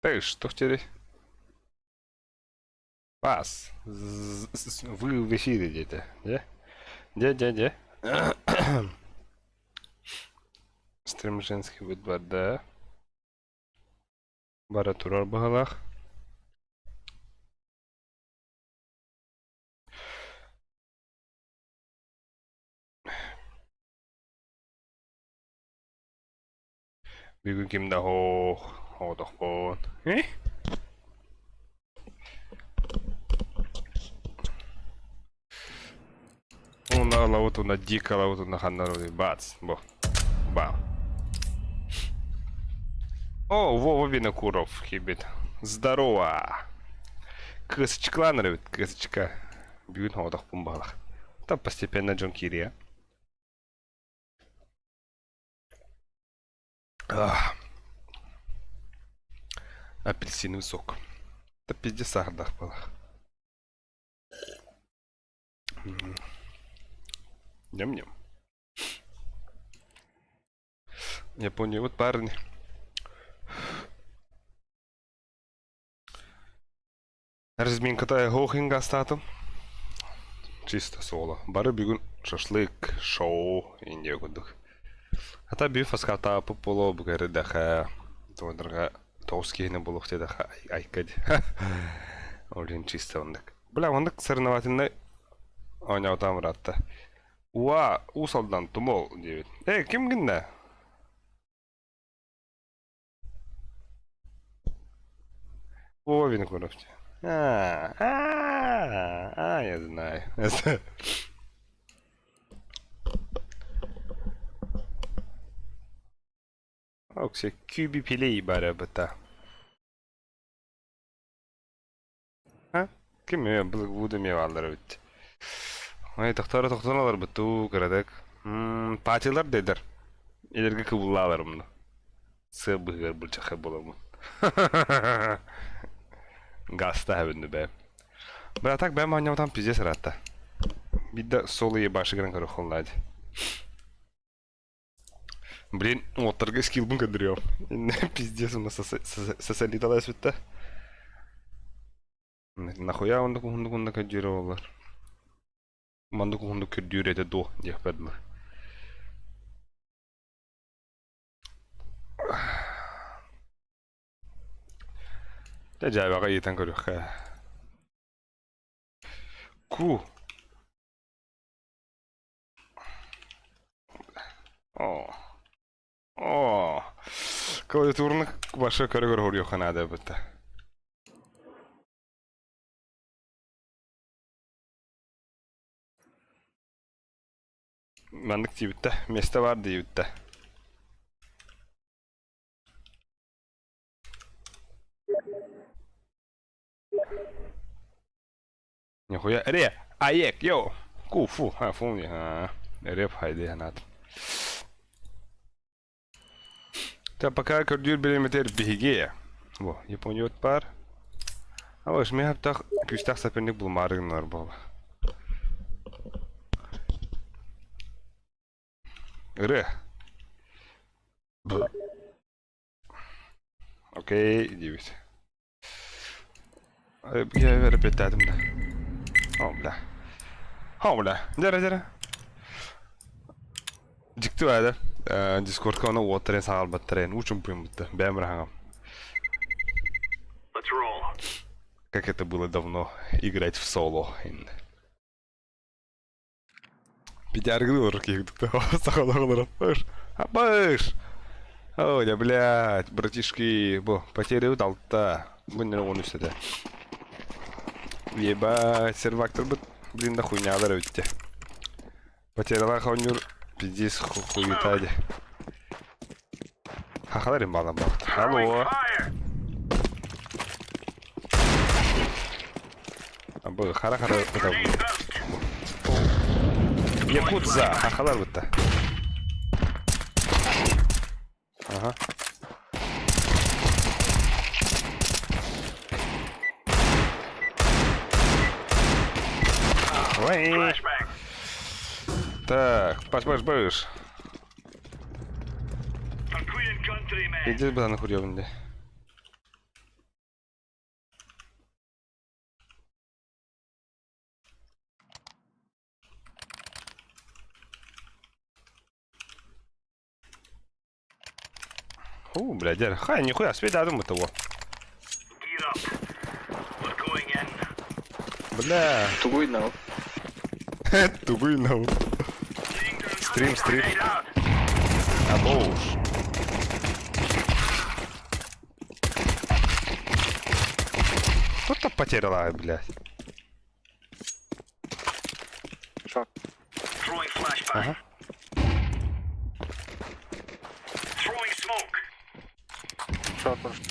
Ты что теперь? Пас. Вы в эфире где-то, да? Де, де, де. Стрим женский будет бар, да? Бара турар быһалаах. Бүгүн ким да оһох, оҕотохпун. Э? Уна лабыт уна дико лабыт уна ханнар бац, бо. Бам. О, Вова Винокуров хибит. Здорово. Кысычкаланыр эбит, кысычка. Бүгүн оҕотохпун баҕалах. Там постепенно дьон киириэ. Ах. Апельсиновый сок. Да пиздец сахардаах буолар. Ням-ням. Япония вот парни. Разминката эһоохин астаатым. Чисто соло. Бары бүгүн шашлык, шоу индия курдук. Хата бүү фаскатааппыт буолуо бу кэрдэхэ туонарга тоҕус киһини булуох диэтэхэ айка дии. Ол иһин чисто оннук. Бля оннук соревновательнай оонньоотоом ыраатта. Уа, Уус Алдан, Тумул диэбит. Эй, ким гынна? Вова Винокуров. А, а, а, я знаю. Оксе QB Play барабыта. А? Ким былыгбуду эмиэ бааллар эбит. Ой, тохтоор тохтон аларбыт дуу, кыратык. Паачылар дедер. Илэргэ кыбыллааларым Сыа быһыгар былдьахай буоламмын. Гаста эбинни бэйэм. Братак бэйэм оонньообутам пиздец ыраатта. Биирдэ соло ебаши гынан көрөх холлаа дии. Блин, уоттарга скиллбын көрдөрүөм. Пиздец, у нас сосалиталась бүттэ. Нахуя оннук уһуннук уһуннук көрдүүрэ буоллар. Маннык уһуннук көрдүүр этэ дуо диэхпэр дылы. Дьэ дьээбэҕэ ыйытан көрүөххэ. Ку. О. О. Клавиатураны баша көрө-көрө хоруйуохха наада эбит. Маннык диэбиттэ. Миэстэ баар диэбиттэ. Нихуя. Ре! Аек, йоу! Ку, фу, а, фу, не, а, реп хайды ханаат. Та пока көрдүүр бириэмэтигэр биһиги. Во, Японият баар. Абаш, мен хаптах күүстээх соперник булмаары гыннар буола. Ырыа. Окей, диибит. Я репетаатым да. О, бля. О, бля. Дьэрэ, дьэрэ. Дьикти баада. Дискордка оны уоттарын саҕалбаттарын уучумпуймутта. Бэйэм ыраһаҥам. Как это было давно играть в соло. Пятяргы олорор киһи сахалар олорор. Апыш! Ой, да, блядь, братишки, бу, потерябыт алта. Бу не он үстэде. Ебать, сервакторбыт, блин, да хуйнялар эбитте. Потерялах оонньуур пиздец хуета ди. Хахалар им балан бабыт. Алло. Бу хара-хара Якудза, хахалар бытта. Ага. Ой. Так, паш, паш, паш. Иди бана хурьёвнде. Ху, бля, дядя. Хай, нихуя, свет дадым того. Бля. Тугуй нау. Тугуй нау. Стрим, стрим. Абоуш. Кто-то потеряла, блядь. Шорт. Ага. Шорт прошел.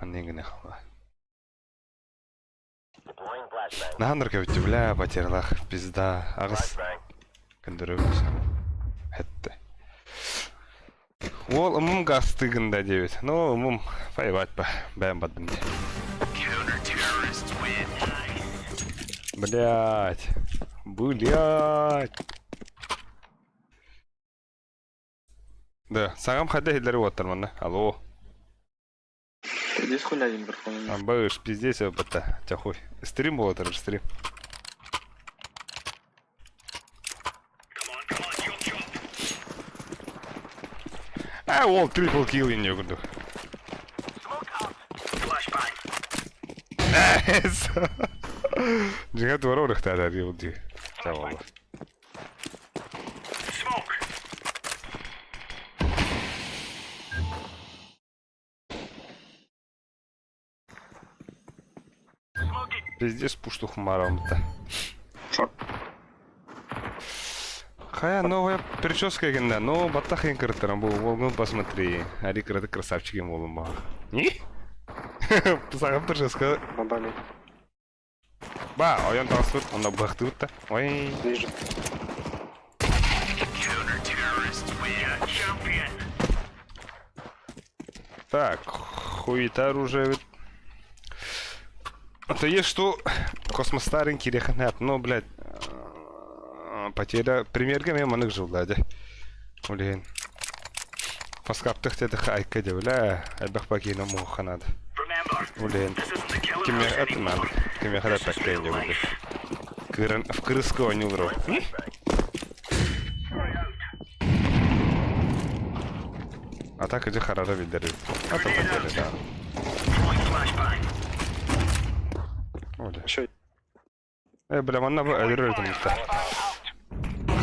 Манныгын хала. Наһан кэбитти, бля, потерялах, пизда. Аҕыс көндөрөбүт. Хэтте. Уол умум гастыгын да диэбит. Ну, умум файбат ба. Бэм бардым дии. Блять. Блять. Да, саҥам хайда иһиллэри уоттар манна. Алло. Здесь хуйня один микрофон. Амбыш, пиздец, опыта. Тяхуй. Стрим был, это же стрим. А, ол трипл килл не курдук. Дьиҥэ туора урыхтаатар дии Савалла. Пиздец пуштух марамта. Шорт. Хая новая прическа генда, но баттах кыртырам бу волгун посмотри. Ари кыраты красавчик им болум ба. Не? Саҥа прическа. Бомбами. Ба, ойон таҕыспыт, онно быахтыбыт да. Ой. Ниже. Так, хуета оружие. Это есть что космос старенький рехнат, но, блядь, потеря премьерга мен манык жылда де. Блин. Фаскаптых дедих айка де, бля, элбэх бакина мууханад. Блин. Киме это надо. Киме хада так не будет. Кырын в крыску онюлру. А так иди харара видери. А то потеря, да. Оля. Еще Бля, манна бу өлөрөр этим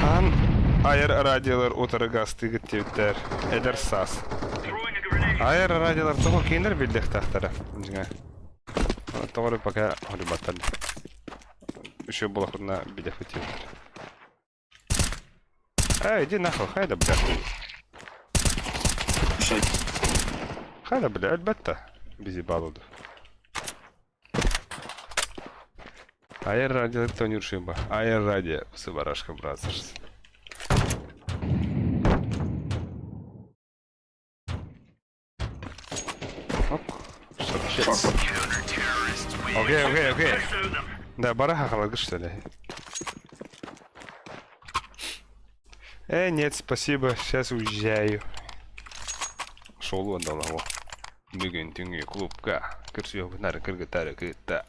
Хан айар радиолар утары гастыгыт типтер. Эдер сас. Айар радиолар тоҕо кинилэр биллиэхтээхтэрэ. Дьиҥэ. Тоҕо пока хорубаттар. Еще булахурна билиэхпит типтер. Эй, иди нахуй, хайда, бля. Еще. Хайда, бля, элбэтте. Бизи балуду. Айар радио Тонюшиба. Айар радио Сыбарашка Бразерс. Оп. Шапчец. Окей, окей, окей. Да, бараха халагы, что ли? Нет, спасибо, сейчас уезжаю. Шоулу отдала его. Бүгүн түҥҥү клубка. Көрсүөхпүт кыргыттары кытта.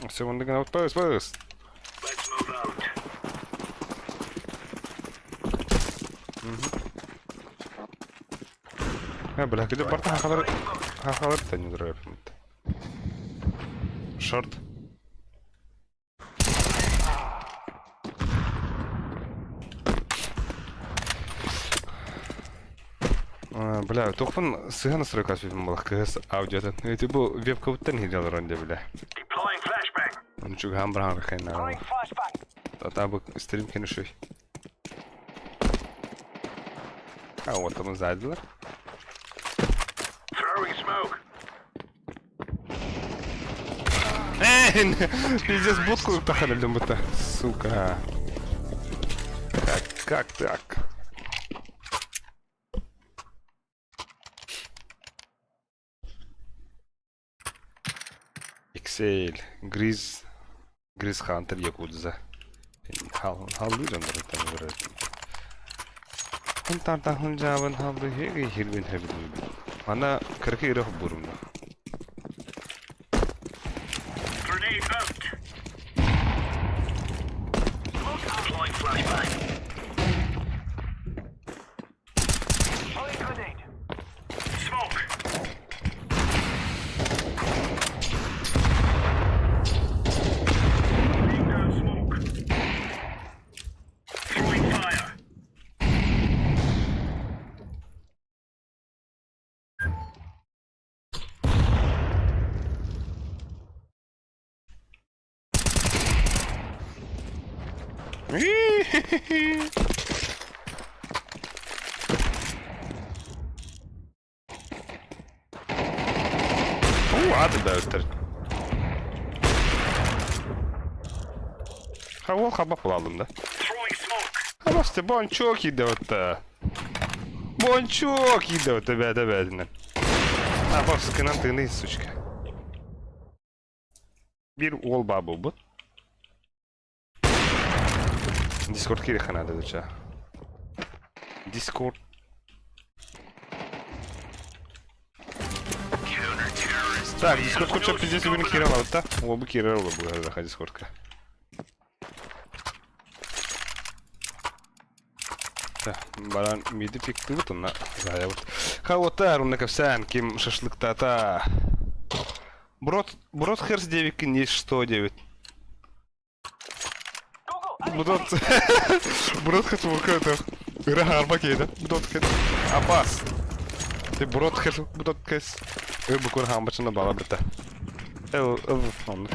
Все, он пас, пас. А, бля, где барта хахалар... Хахалар-то не драйв. Шорт. А, бля, тухпун сыһа настройка сүтүн буолах кыһыс аудиотын. Ити бу вебкабыттан хилдьалар онде бля. Ончугаан баран рахайна. Тата бу стрим кенешүй. А, вот там сзади. Эй, пиздец, будку тахали будто. Сука. Как, как так? XL, Grizz, Grizz Hunter Yakuza. Халлы там Хунтарта хунжабын халлы хеги хирбин хебин. Ана кыркы ирэх бурумна. Уу, аты да өттөр. Ха, ол хаба булалым да. Хабасты бончок иде отта. Бончок иде отта бәдә бәдинен. А, бас кынан тыны, сучка. Бир уол баа буолбут. Дискорд киириэххэ наада дуча. Дискорд. Так, Дискорд куча пиздец бүгүн киирэн олорбут да. Уолбу киирэр олор бу Дискордка. Баран миди пиктыбыт онно заайабыт. Хауоттар онно кэпсээн ким шашлыктаата. Брод, Брод Херс диэбиккин есть что диэбит. Брод, Брод Херс это ыра харба киһитэ. Брод Херс. Абас. Ты Брод Херс, Брод Херс. Өр букур хаамбачына бала быта. Эл, эл, оннук.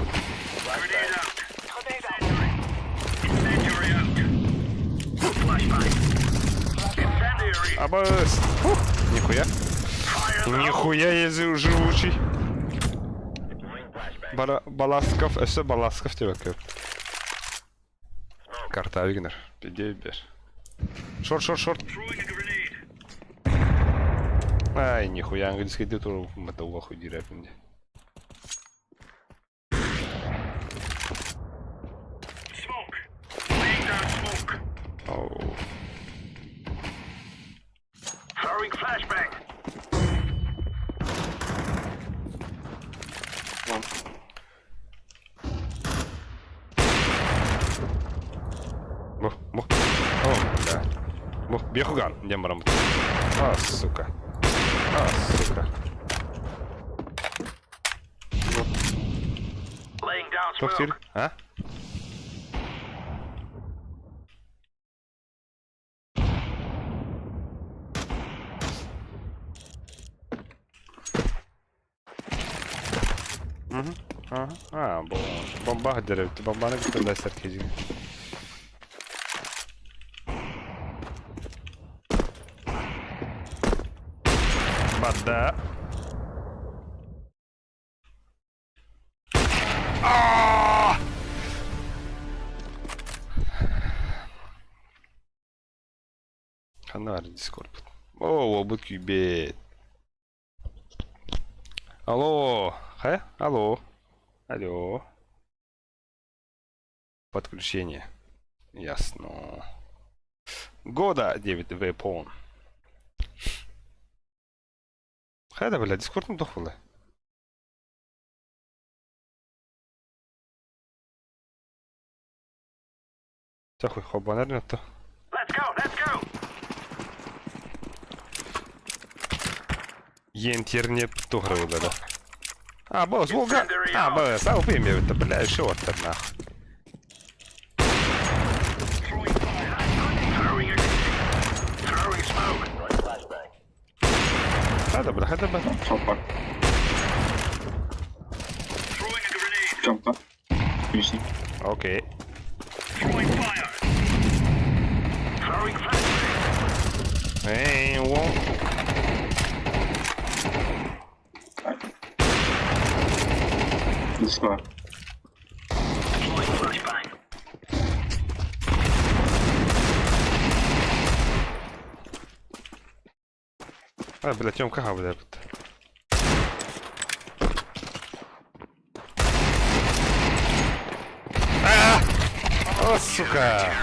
Абас! Фух, нихуя. Нихуя я живучий. Бара, Баласков, өссө Баласков деп өкөп. Карта гынар. Пиде бер. Шорт, шорт, шорт. Ай, нихуя английский де туру мата уаху дирепинде. Оу. Бу, бу. О, бля. Бу, бехуган, диэн бараммыт. А, сука. А, сука. Туох диир? А? Мгм. Ага. А, бо бомба деревти. Бомбаны кытта да сэркэдьиҥ. Бада. Аа! Ханна баар Дискордпут? Оо, уолбут күүбэт. Алло, хайа? Алло. Алло. Подключение. Ясно. Года 9 впон. Хайа да бля, Дискордум туох буолла? Чэ хуй холбонор ото. Интернет туһарылла да. А, босс, Волга. А, босс, а убей меня, это, бля, еще вот нахуй. Хада, бля, хада, бля. Хоппа. Тёмка. Лишний. Окей. Эй, уол. Зашла. А, бля, Тёмка, ха, бля, тут. А! О, сука!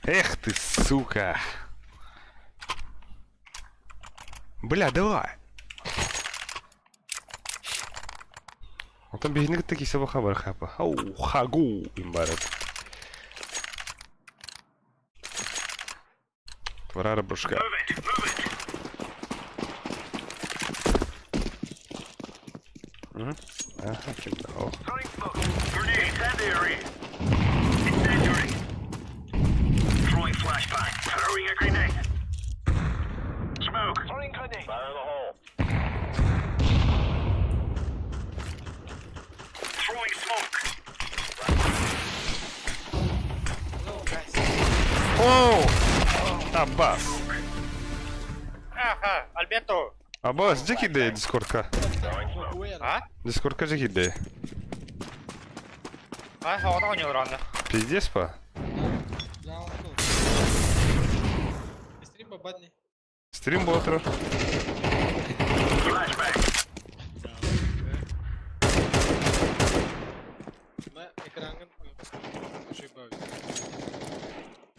Эх ты, сука! Бля, давай! Онтон биһини кытта киирсэ баха бар хапа. Ау, хагу имбарат. Тварара брошка. Мгм. Ага, ким да. О. О! Аббас. Аха, Альберто. Аббас, дьэ киирдэ Дискордка. А? Дискордка дьэ киирдэ. А, оҕото оонньуулар онно. Пиздец па. Стрим буола турар.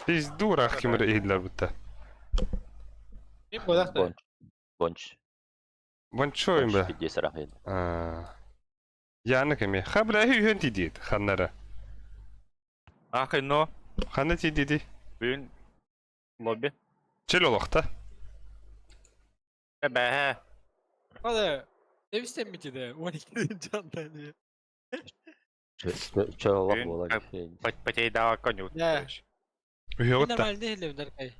Пизду ыраах ким эрэ иһиллэр бутта. Бонч. Бонч. Бончо им бе. Пиздец ыраах иһиллэр. Яны кэми. Ха бля үһүөн тиийдиит ханнара. Ах, но. Ханна тиийдиити? Бүгүн лобби. Чөл олохта. Бэһэ. Hadi. Demiştim de 12. candan diye. Чөл олох Бүгүн буолар. Потейдаа конют. Да. Үһүөҕүт Нормально değil Berkay.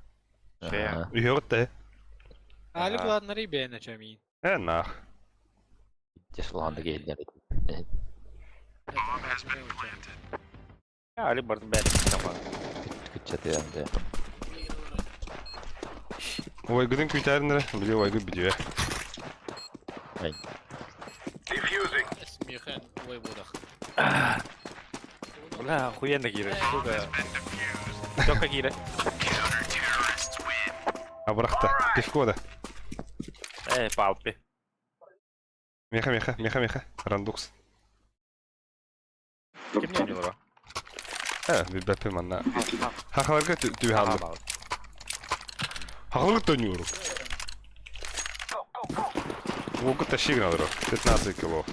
Ага. Үһүөҕүт да. Ali bulanları beğeneceğim. Э нах. Пиздец улахан иһиллэр. Али бардым бэт. Кыччатыан да. Ойгудун күүтээрин эрэ, били ойгут бүдүө. Бля, охуенно киирэр. Сука. Только киирэр. Абырахта. Пивко да. Э, палпи. Меха, меха, меха, меха. Рандукс. Ким не оонньуулара? Э, билбэппин манна. Хахаларга түһэ Хахаларга төннүүрү. Уолгут тащи гына 15 кило.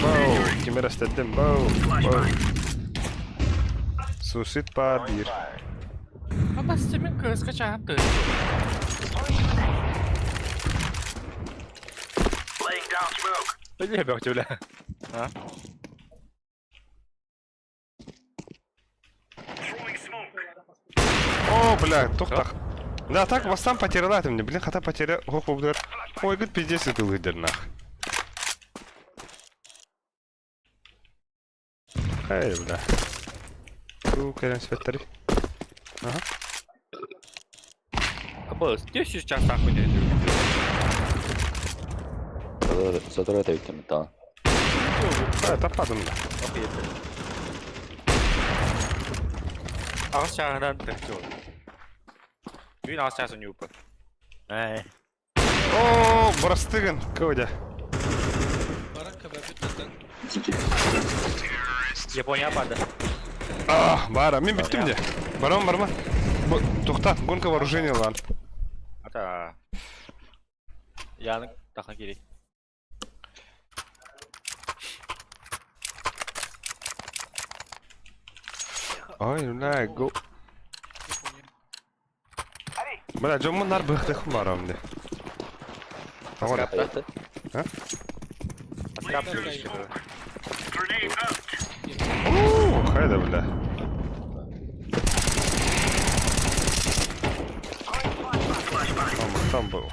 Боу, ким эрэ эстэддим, боу, боу. Сусит паар биир. Абас мен кыска чаһан тыы. Биле бөктүлэ. А? О, бля, тохтах. Да, так бастан потеряла мне, блин, хата потеря, хох бубдыр. Ой, гыт пиздец это лыдер нах. Эй, бля. Ту, кэлэн светери. Ага. Абас, ты сейчас нахуй не Сотору это ведь там. Да, тападым да. Аҕыс чааһынан тахчы. Бүгүн аҕыс чаас ньуупа. Э. О, Брастыгын, Кодя. Япония пада. А, бара, мин бүттүм де. Барам, барма. Тоқтат, гонка вооружения лан. Ата. Яны тахан керек. Ой, бля, го. Бля, дьоммун нар быхтых барам де. Ага, Это? А? Аскап О, хайда, бля. Там, там был.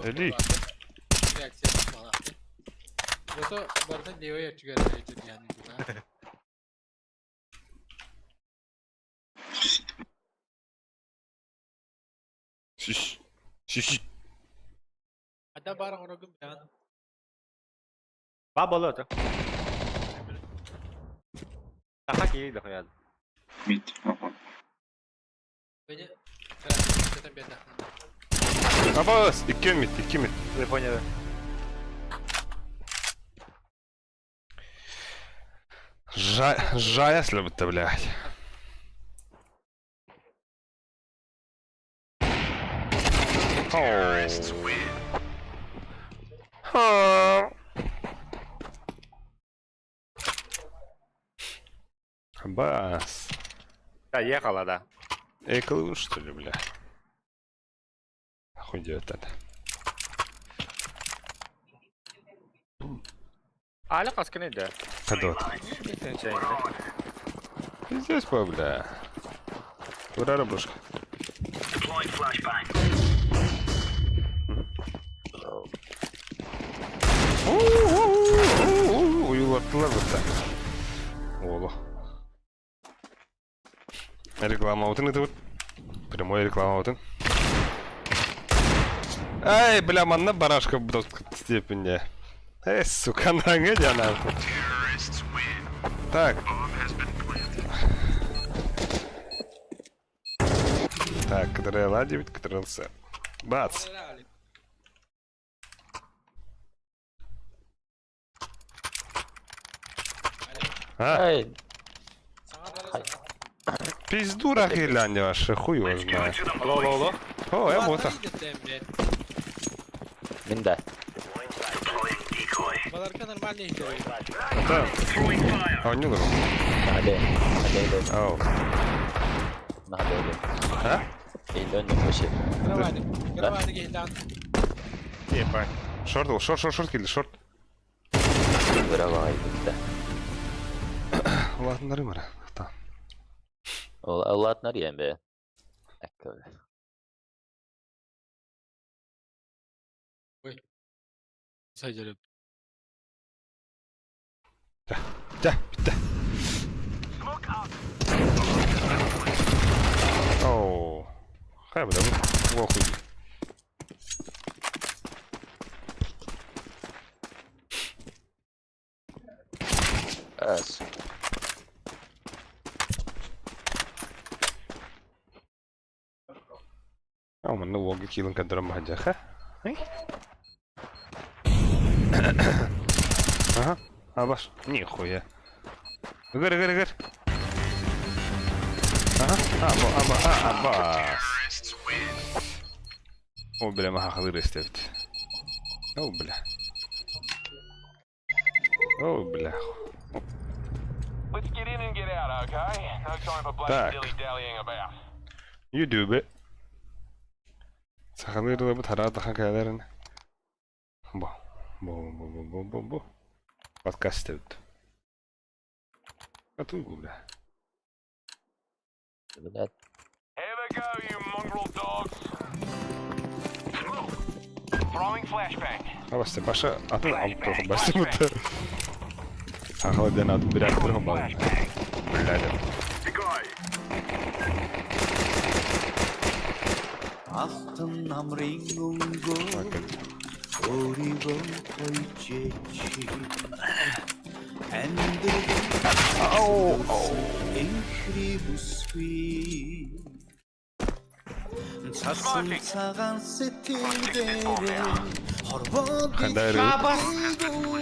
Эли. Шиш. Шиш. Ба болот. Таха кири дохуя. Mid. Ага. Beni zaten bir Абас, икки mid, икки mid. Телефоне. Жа... Жая слебет, блядь. Оу. Бас. Доехала, да. Эй, колун, что ли, бля? Хуй делать это. Аля касканы да. Кадот. Пиздец, по, бля. Ура, рабушка. Уйулаттылар бытта. Оло. Реклама отын это вот. Прямой реклама отын. Ай, бля, манна барашка в степени. Эй, сука, на нахуй. Так. Так, КТРЛ А9, КТРЛ С. Бац. А, Ай, пизду рахиляне ваши, хуй его знает. Алло, алло, алло. О, я вот. мин да. Баларка нормальный герой. Да. А, не ловил. Наһаа Наһаа Ау. Наһаа А? Эйлен вообще. Кровати. Кровати гейдан. Ебать. Шорт, был, шорт, шорт, шорт, килли, шорт. Браво, битте. Ладно, рымара. Та. Ол Аллатнар иэн бе. Эккэ. Сайдерip. Тя, битте. Оу. Хай, бля, ну, хуй. Эс. Ау, манна уолга киилин кадырам бахаджаха. Ага, а баш, нихуя. Гыр, гыр, гыр. Ага, аба, аба, а, абас. О, бля, маха хадыр истебит. О, бля. О, бля. Let's get in and get out, okay? No time for bloody Так. dilly-dallying about. YouTube. Сахалыыр тараатахан кэлэрин. Бо. Бо бо бо бо бо бо. Подкаст эбит. Атугу, бля. Блядь. Have a go, you mongrel dogs. Throwing flashbang. Абасте баша атын алып басты бут. Сахалы ден атын бир аттыр бал. Бля. Алтын амрин унго Ориго койчечи Ау, ау. Энхри бүсгүй Цасан цагаан сэтгэл дээрээ хорвоод Хандайр.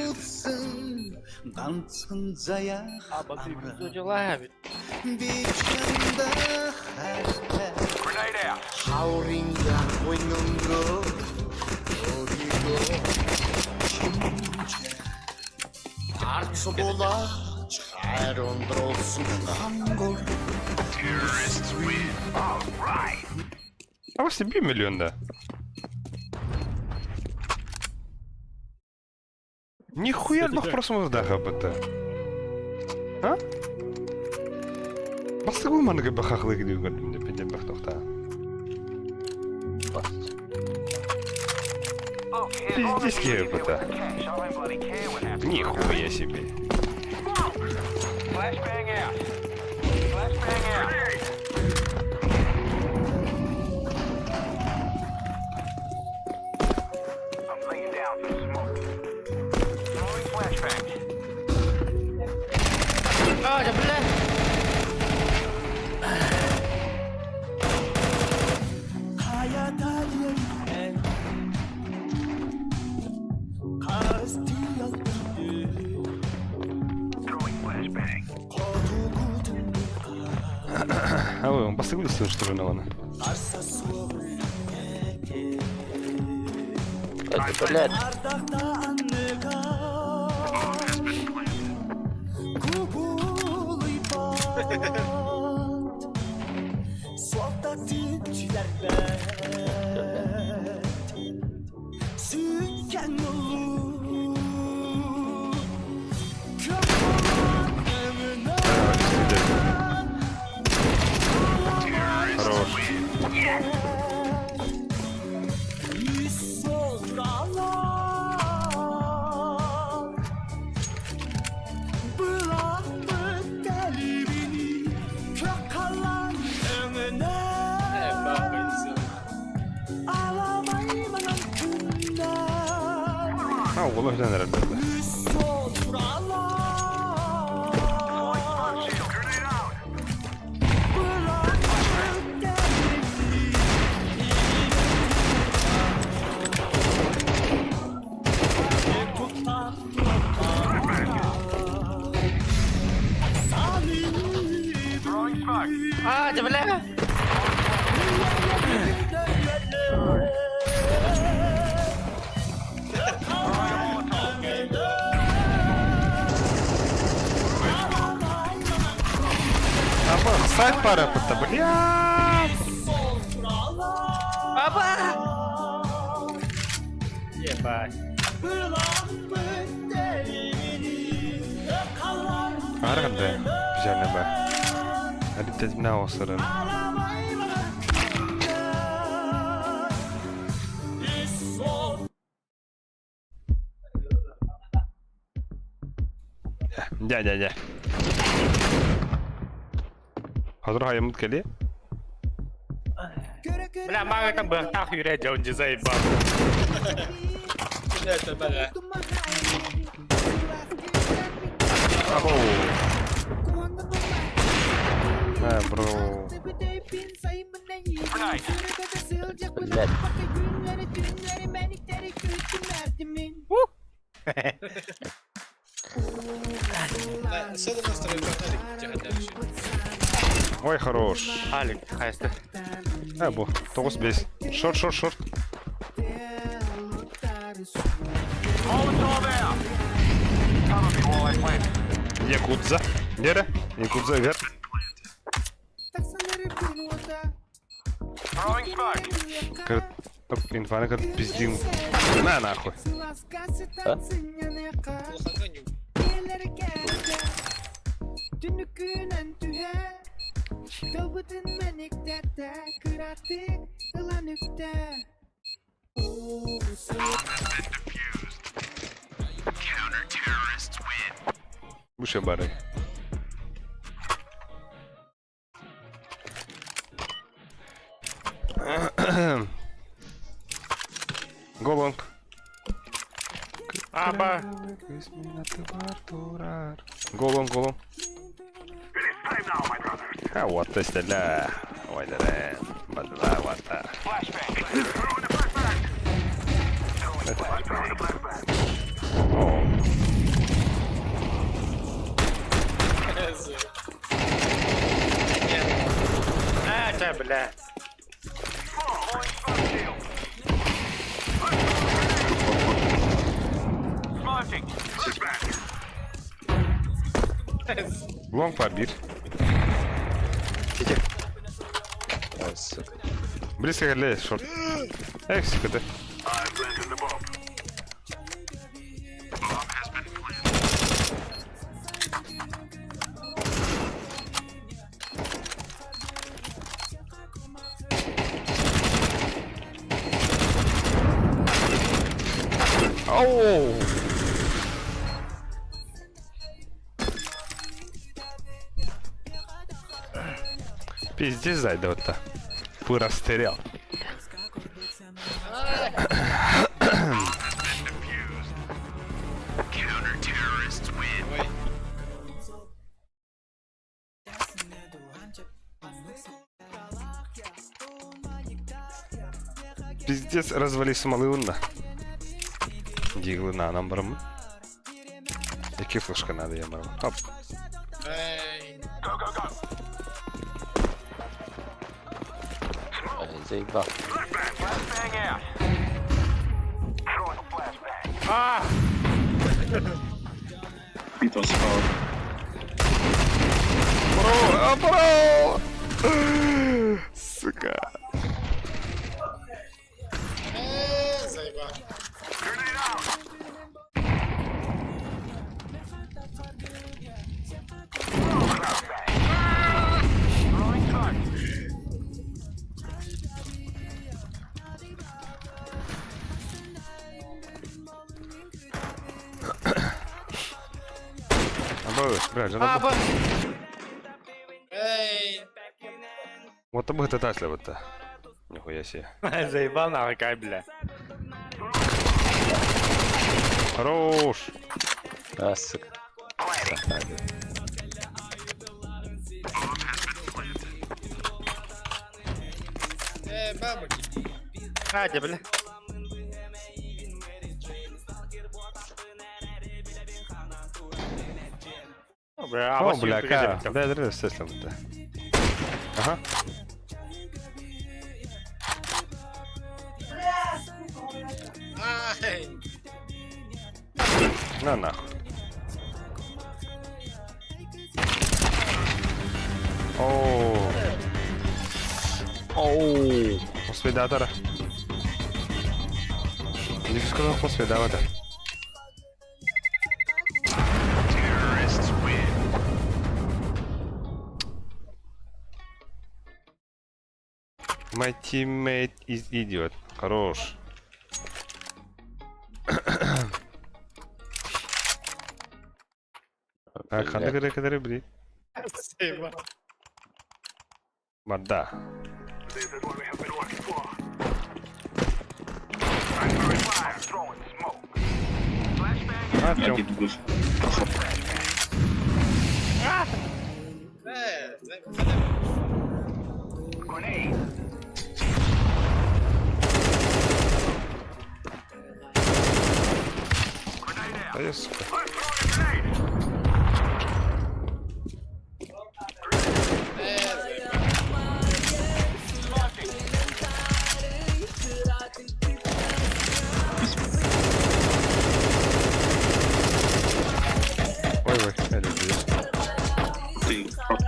Үтсэн ганцхан заяа Би чамдаа хайртай Grenade out. Хаврын ягвын өнгөө өөрийгөө чимжээ Арц булаач хайр өндөрсөн хангор Абасте 1 миллион да. Нихуя лох просто да хабата. А? Бастыгу манга бахахлык дүйгөн деп пенден бахтохта. Бас. Look, as long as Пиздец, you leave here with это. the cash, I don't bloody care what happens. Нихуя себе. Flashbang out. Flashbang out. I'm laying down some smoke. Throwing flashbang. Бастакы уничтожена она. Это, блядь. Хорош. А, уолу үһүнэн эрэр бэрдэ. А, да бля! Аба, сайт пара пытта, бля! Ебать. Арганда, печально ба. Аритезмна осырын. Дя, дя, дя. Хазыр хайымыт кели. Бля, мага там быхтах юрэ дьон заебал. Это бля. Або. А, бро. Блядь. Ой, хорош. Алик, хайста. А, бу. Тоғыз бес. Шорт, шорт, шорт. Molotov out. Cover me while I plant. Якудза. Гера. Якудза, гер. Throwing smoke. Кыр... Оп, инфаны кыр пиздин. На нахуй. А? Буше бары. Голонг. Аба. Голон, голон. А вот ты стреля. Ой, да, да. Бадла, вот да. О, А, да, бля. Smoking. Лонг побит. Ой, сука. Близко лезь, шорт. Эх, сука ты. Оу! Пиздец, зайдет-то. Пырастерял. Пиздец, развали смолы Диглы на нам барым. Яки флешка надо я барым. Хоп. Эй. Go, go, go. Заебал. Flashbang out. Throwing a flashbang. А! Mid was power. Бро, а, бро! Сука. Заебал. Grenade out. Flashbang. Throwing smoke. Абы, бля, жана бу. Эй, Вот табы это тасли вот то. Нихуя себе. Заебал нахуй, кай, бля. Хорош. А, сука. Сахари. Бабки. Катя, бля. Бля, О, бля, ка. Да, да, да, вот то. Ага. Ай. На нахуй. Оу. Оу. Посвидатора. Не сказал посвидавата. My teammate is idiot. Хорош. Так, ханды Блядь. кыры кыры бри. Заебал. Барда. This is what we have been working for. I'm throwing fire. Throwing smoke. Flashbang out. Я Артем. did good. Заебал. Grenade. Grenade out. Да я, сука. I'm throwing a grenade. Ой, ой, я люблю. Ты прав.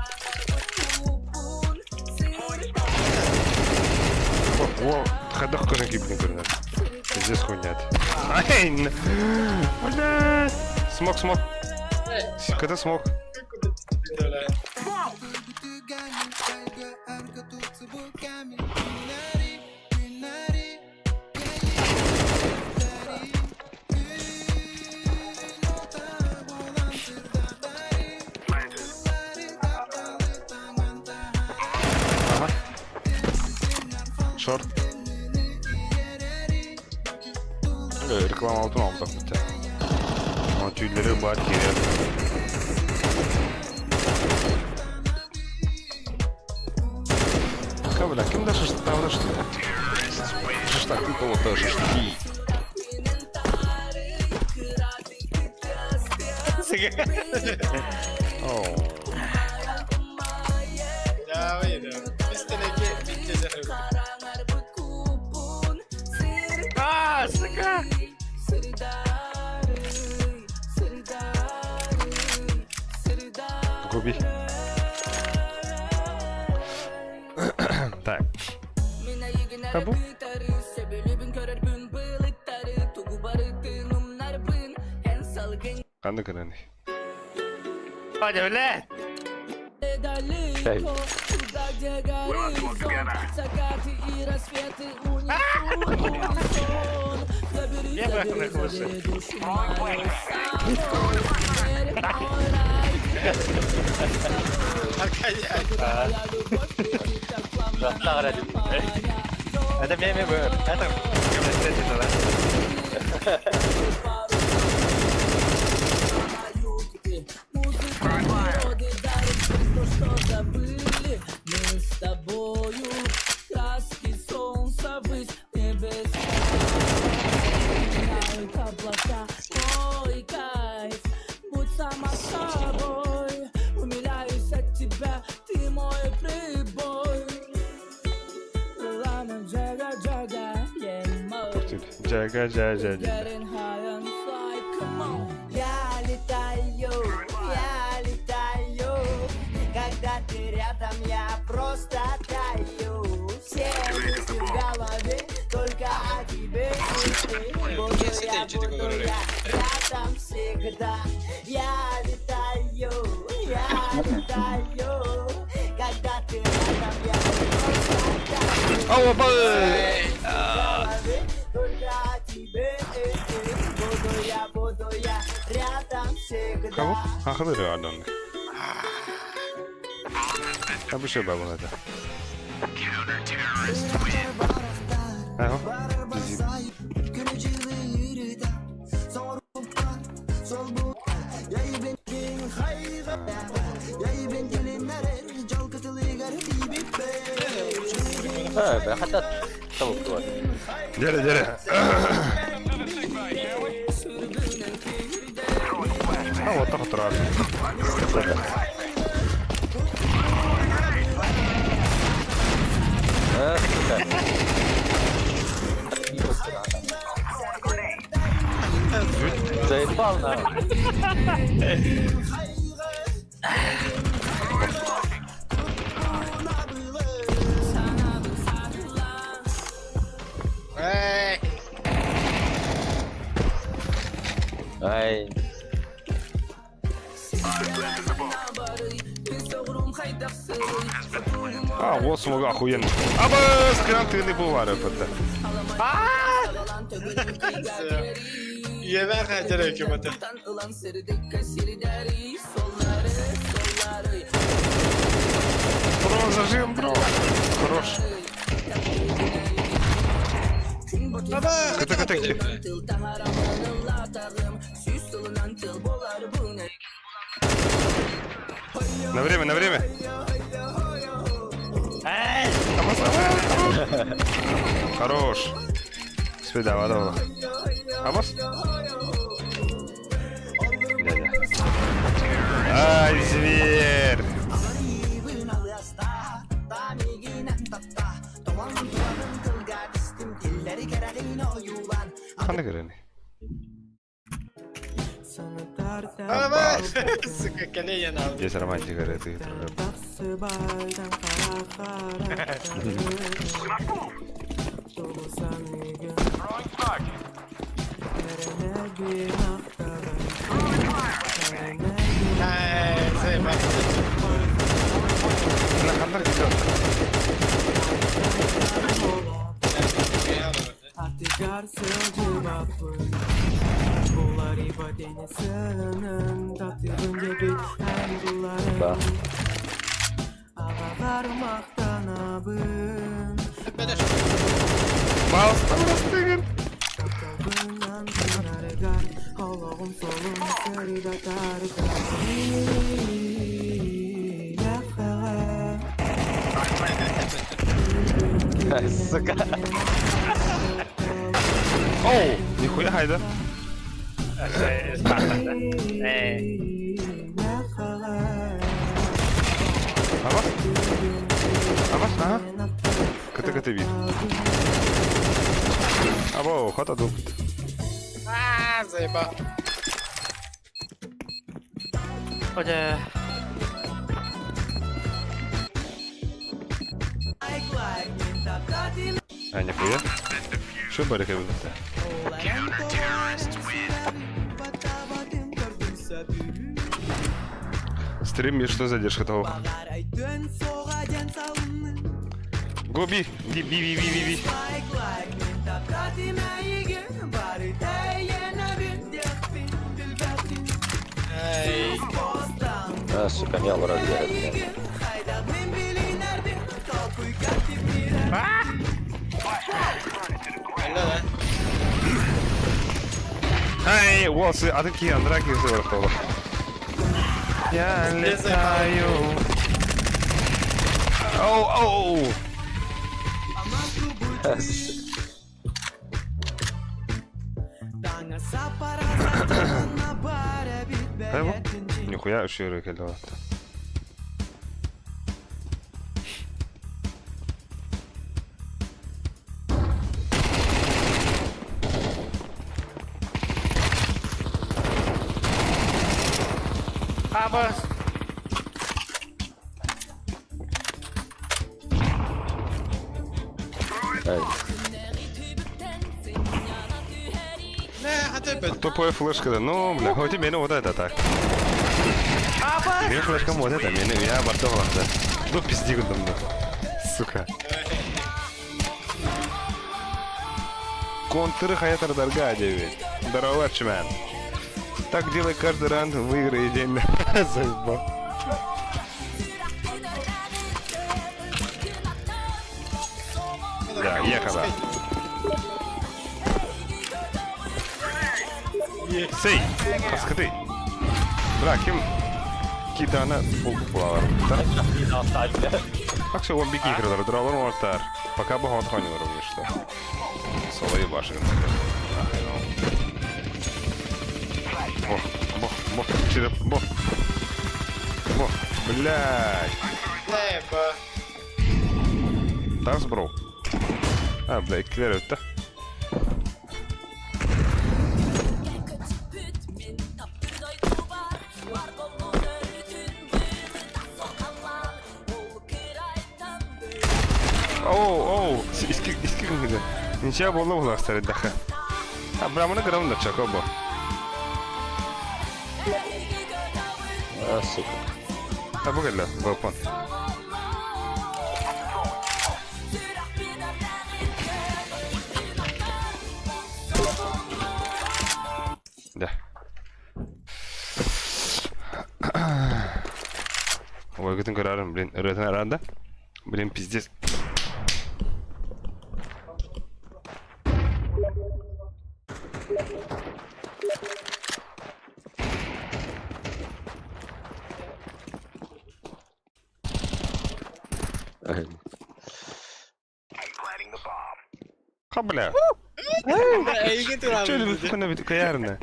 О, ходох көрін кибін көрінер. Пиздец хуйня. Ай, блядь. Смок, смок. Когда смок? Ага. Шорт. Реклама алтын алып бітті. Ана түйілері бар керек. Ка, бля, кім да шашлык табыда что ли? Шашлык кім того шашлыки. Оу. Давай, да. Мистер Битте А, сука! Губи. Так. Табу? Қандай көрін? Катя, бля! Эй. Я нахуй слушай. Это меми был. Это Мы с тобою краски солнца ввысь небеса. Меняют облака, мой кайф, будь сама собой. Умиляюсь от тебя, ты мой прибой. Түр. Дьэгэ дьэ дьэ дьэ. Getting high and fly, come on. Я летаю, я летаю, когда ты рядом, я просто таю. Все мысли в голове только о тебе. Буду я, буду я рядом всегда. Я летаю, я летаю, когда ты рядом, я просто таю. Опа! Голове только о тебе. Буду я рядом всегда. Кого? Ахылы Ардон. Абышы бабын это. Аха. Бизи. Э, хотя того Дере, дере. А вот так вот Э, сука. Заебал нахуй. Ай, А, вот смог охуенно. Аба, скран ты не бывает это. Yever hacer hükümeti. Бро, зажим, бро. Хорош. Кыты, кыты, кыты. На время, на время. Абас, абас. Хорош. Свидава, давай. Абас. Дядя. Ай, зверь. Хана көрөний? Ama сука калея нахуй. Здесь романтика, это Ай, заебал. Хандар кисет. да. Балста растыгын. Сука. Оу, нихуя хайда. Абас? Абас, ага. Кыты кыты би. Або, хата дупт. А, заебал. А, нихуя. Что барика будет? Стрим, и что задержка того? Гоби, би би би би би би. Ай, А, сука, мел разбирает, блядь. алло, да. Ай, волосы, а такие андраки все Я летаю. Оу, оу. Хайво? Нихуя вообще рыкали. Абас! Тупой флешка, да. Ну, бля, хоть и меня вот это так. Мне флешка вот это, меня, я бардовал, да. Ну, пизди, там, да. Сука. Контры хаятар дорога, 9. Здорово, чмен. Так делай каждый раунд, выиграй день. Заебал. Да, ехала. Сей, каскады. Бра, ким кидана фулк булалар. Так все, он беги игры, дралар мортар. Пока бы он хонил что. Соло башен. Бо, бо, бо, череп, бо. Бо, блядь. Тас, бро. А, бля, иккилэр өттө. Оу, оу, иски, иски гыныгы. Ничья буолла булаахтар эрдэххэ. А, бля, маны грамм да чако бо. А, сука. А, бу кэллэ, балкон. Да. Ой, көрөрүм, блин, ырыатын аранда. Блин, пиздец. Ха, бля. Чөлі күні бит каярны.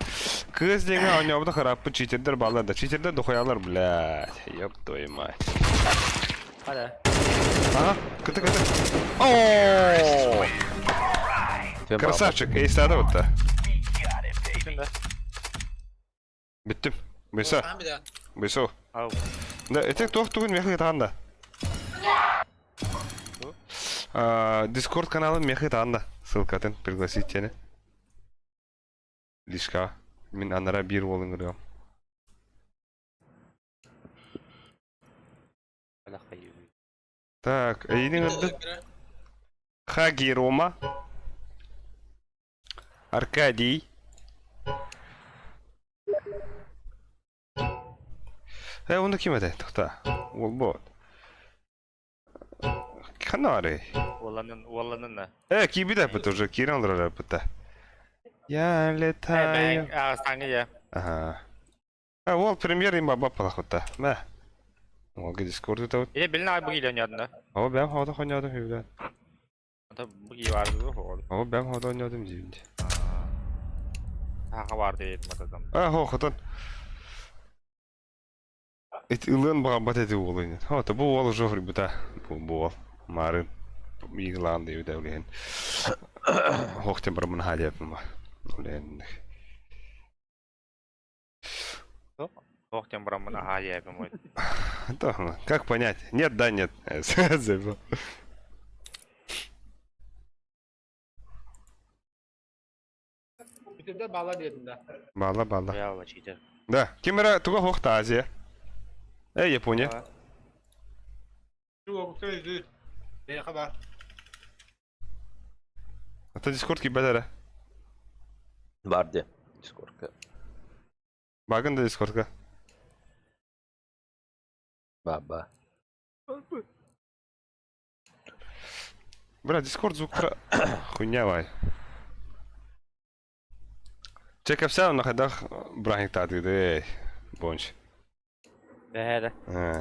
Кыз деген оңобда хараппы читердер балар да. Читердер дохуялар, блядь. Ёб твою мать. Hadi. Ага, кыты кыты. О! Красавчик, эй, сада вот Биттим. Быса. Бысо. Да, это кто тугун мехи танда. Дискорд каналын мехи танда. Ссылкатын пригласить тени. Лишка. Мин анара бир болын көрөм. Так, эйнин Хаги Рома. Аркадий. Э, оны ким этэй? Тоқта. Ол бот. Канары. Уоланын, уоланын да. Э, киби да уже, кирен олорор быта. Я летаю. А, саңы я. Ага. А, ол премьер им баба палахота. Мә. Ол Дискорд это вот. Или билин ай буги ойнадын да. О, бәм хавда хонядым хүлән. Ата буги барды ду хол. О, бәм хавда ойнадым деймде. Аха барды дедим атадам. А, хо, хотон. Эт ылын бага бат эти ол ойнад. Хо, та бу ол уже быта. Бу бу ол. Марын. Иглан дейбит әулеген. Хохтен бар мын хадиапым ба. Улен. Хохтен барамын аха диэпим ой. Да, как понять? Нет, да, нет. Забыл. Бала, бала. Да, кимера туга хохта Азия. Эй, Япония. Ата Дискорд ки бәдәрә. Бар де. Дискордка. Багын да Дискордка. Баба. Бля, Дискорд звук про... Хуйня вай. Чекапся на ходах браник тады, бонч. Бәһәрә. А,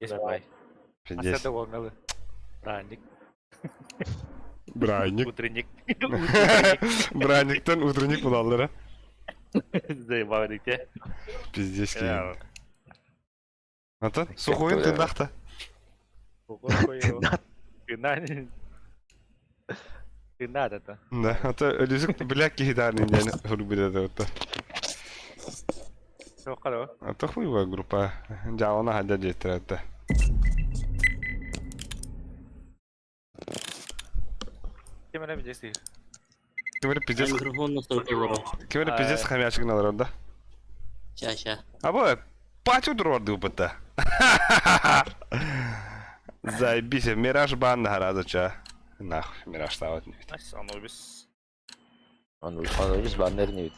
Бай. пиздец. Асада болмалы. Браник. Браник. Утренник. Браниктен утренник булалар, а? Заебал дикте. Пиздец кийин. Ата, сухойын тындахта. Тында это. Да, ата өлүсүк бля киһидарни диэн хурбида да. Суохха дуо? А то хуевая группа. Дьаалана хадя диэттэрэтэ. Ким эрэ пиздец диир. Ким эрэ пиздец... Микрофон настройка олорор. Ким эрэ пиздец хомячик олорор да? Ща, ща. А бу пачу туруордууппут Заебись, Мираж бан наһараада ча. Нахуй, Мираж стават не Nice, Anubis. Anubis баннер не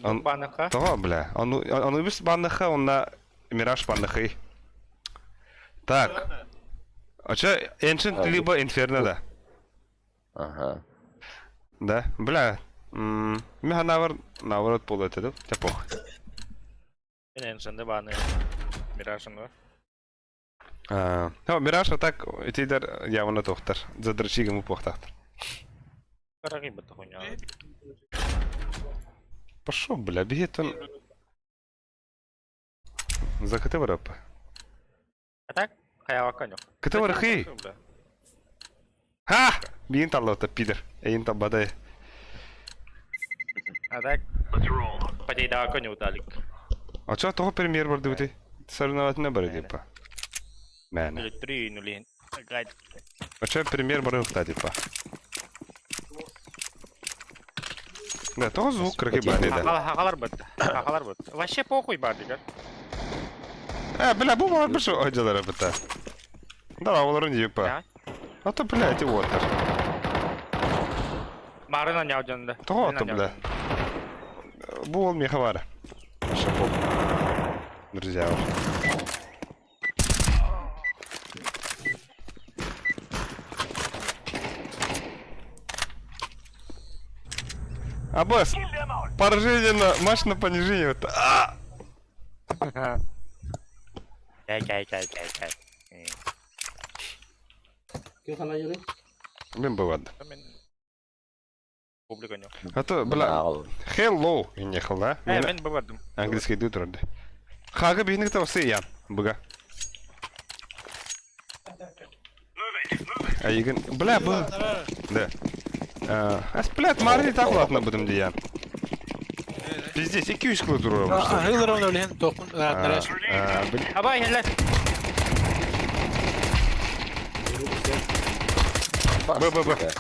Он... Банныха. Того, бля. Анубис банныха, онна Мираж банныхый. Так. А чё, Ancient либо Inferno, да? Ага. Да, бля. Меха навар, наоборот пол это, да? Тебя похуй. Мен Ancient баны. Миражын бар. А, Мираж а так итидер явно тохтар. Задрочигам упохтахтар. Караги бата хуйня. Пошел, бля, бегит он. За КТ А так? Хайавака ньох. КТ хей. Ха! Биин таллота, пидор. Эйин табадай. А так? Потейдака не уталик. А чё, того премьер бар дыбыты? Соревновать бары, типа. Мэна. 03 нули. А чё премьер бар типа? Да, того звук кракебали, да. Хахалар бат. Хахалар бат. Вообще похуй бар дигер. Э, бля, бу бар бу ойдалар бата. Да, оларын типа. А то, бля, эти вот. Марына няудянда. Того то, бля. Бу ол меха бар. Шапок. Друзья. А босс, поражение на матч на понижение. Вот. А! Кай кай кай кай кай. Мен бывает. Публика не. А то, бля, hello, не да? Э, мен бывадым. Английский идут вроде. Хага бихник того ян, быга. А егин, бля, б. Да. Ас, блядь, Марли так ладно будем диян. Пиздец, и кьюш кладуру. Аһылар оны үлен тохун ырааттараш. Абай, хелле. Б, Б, Б.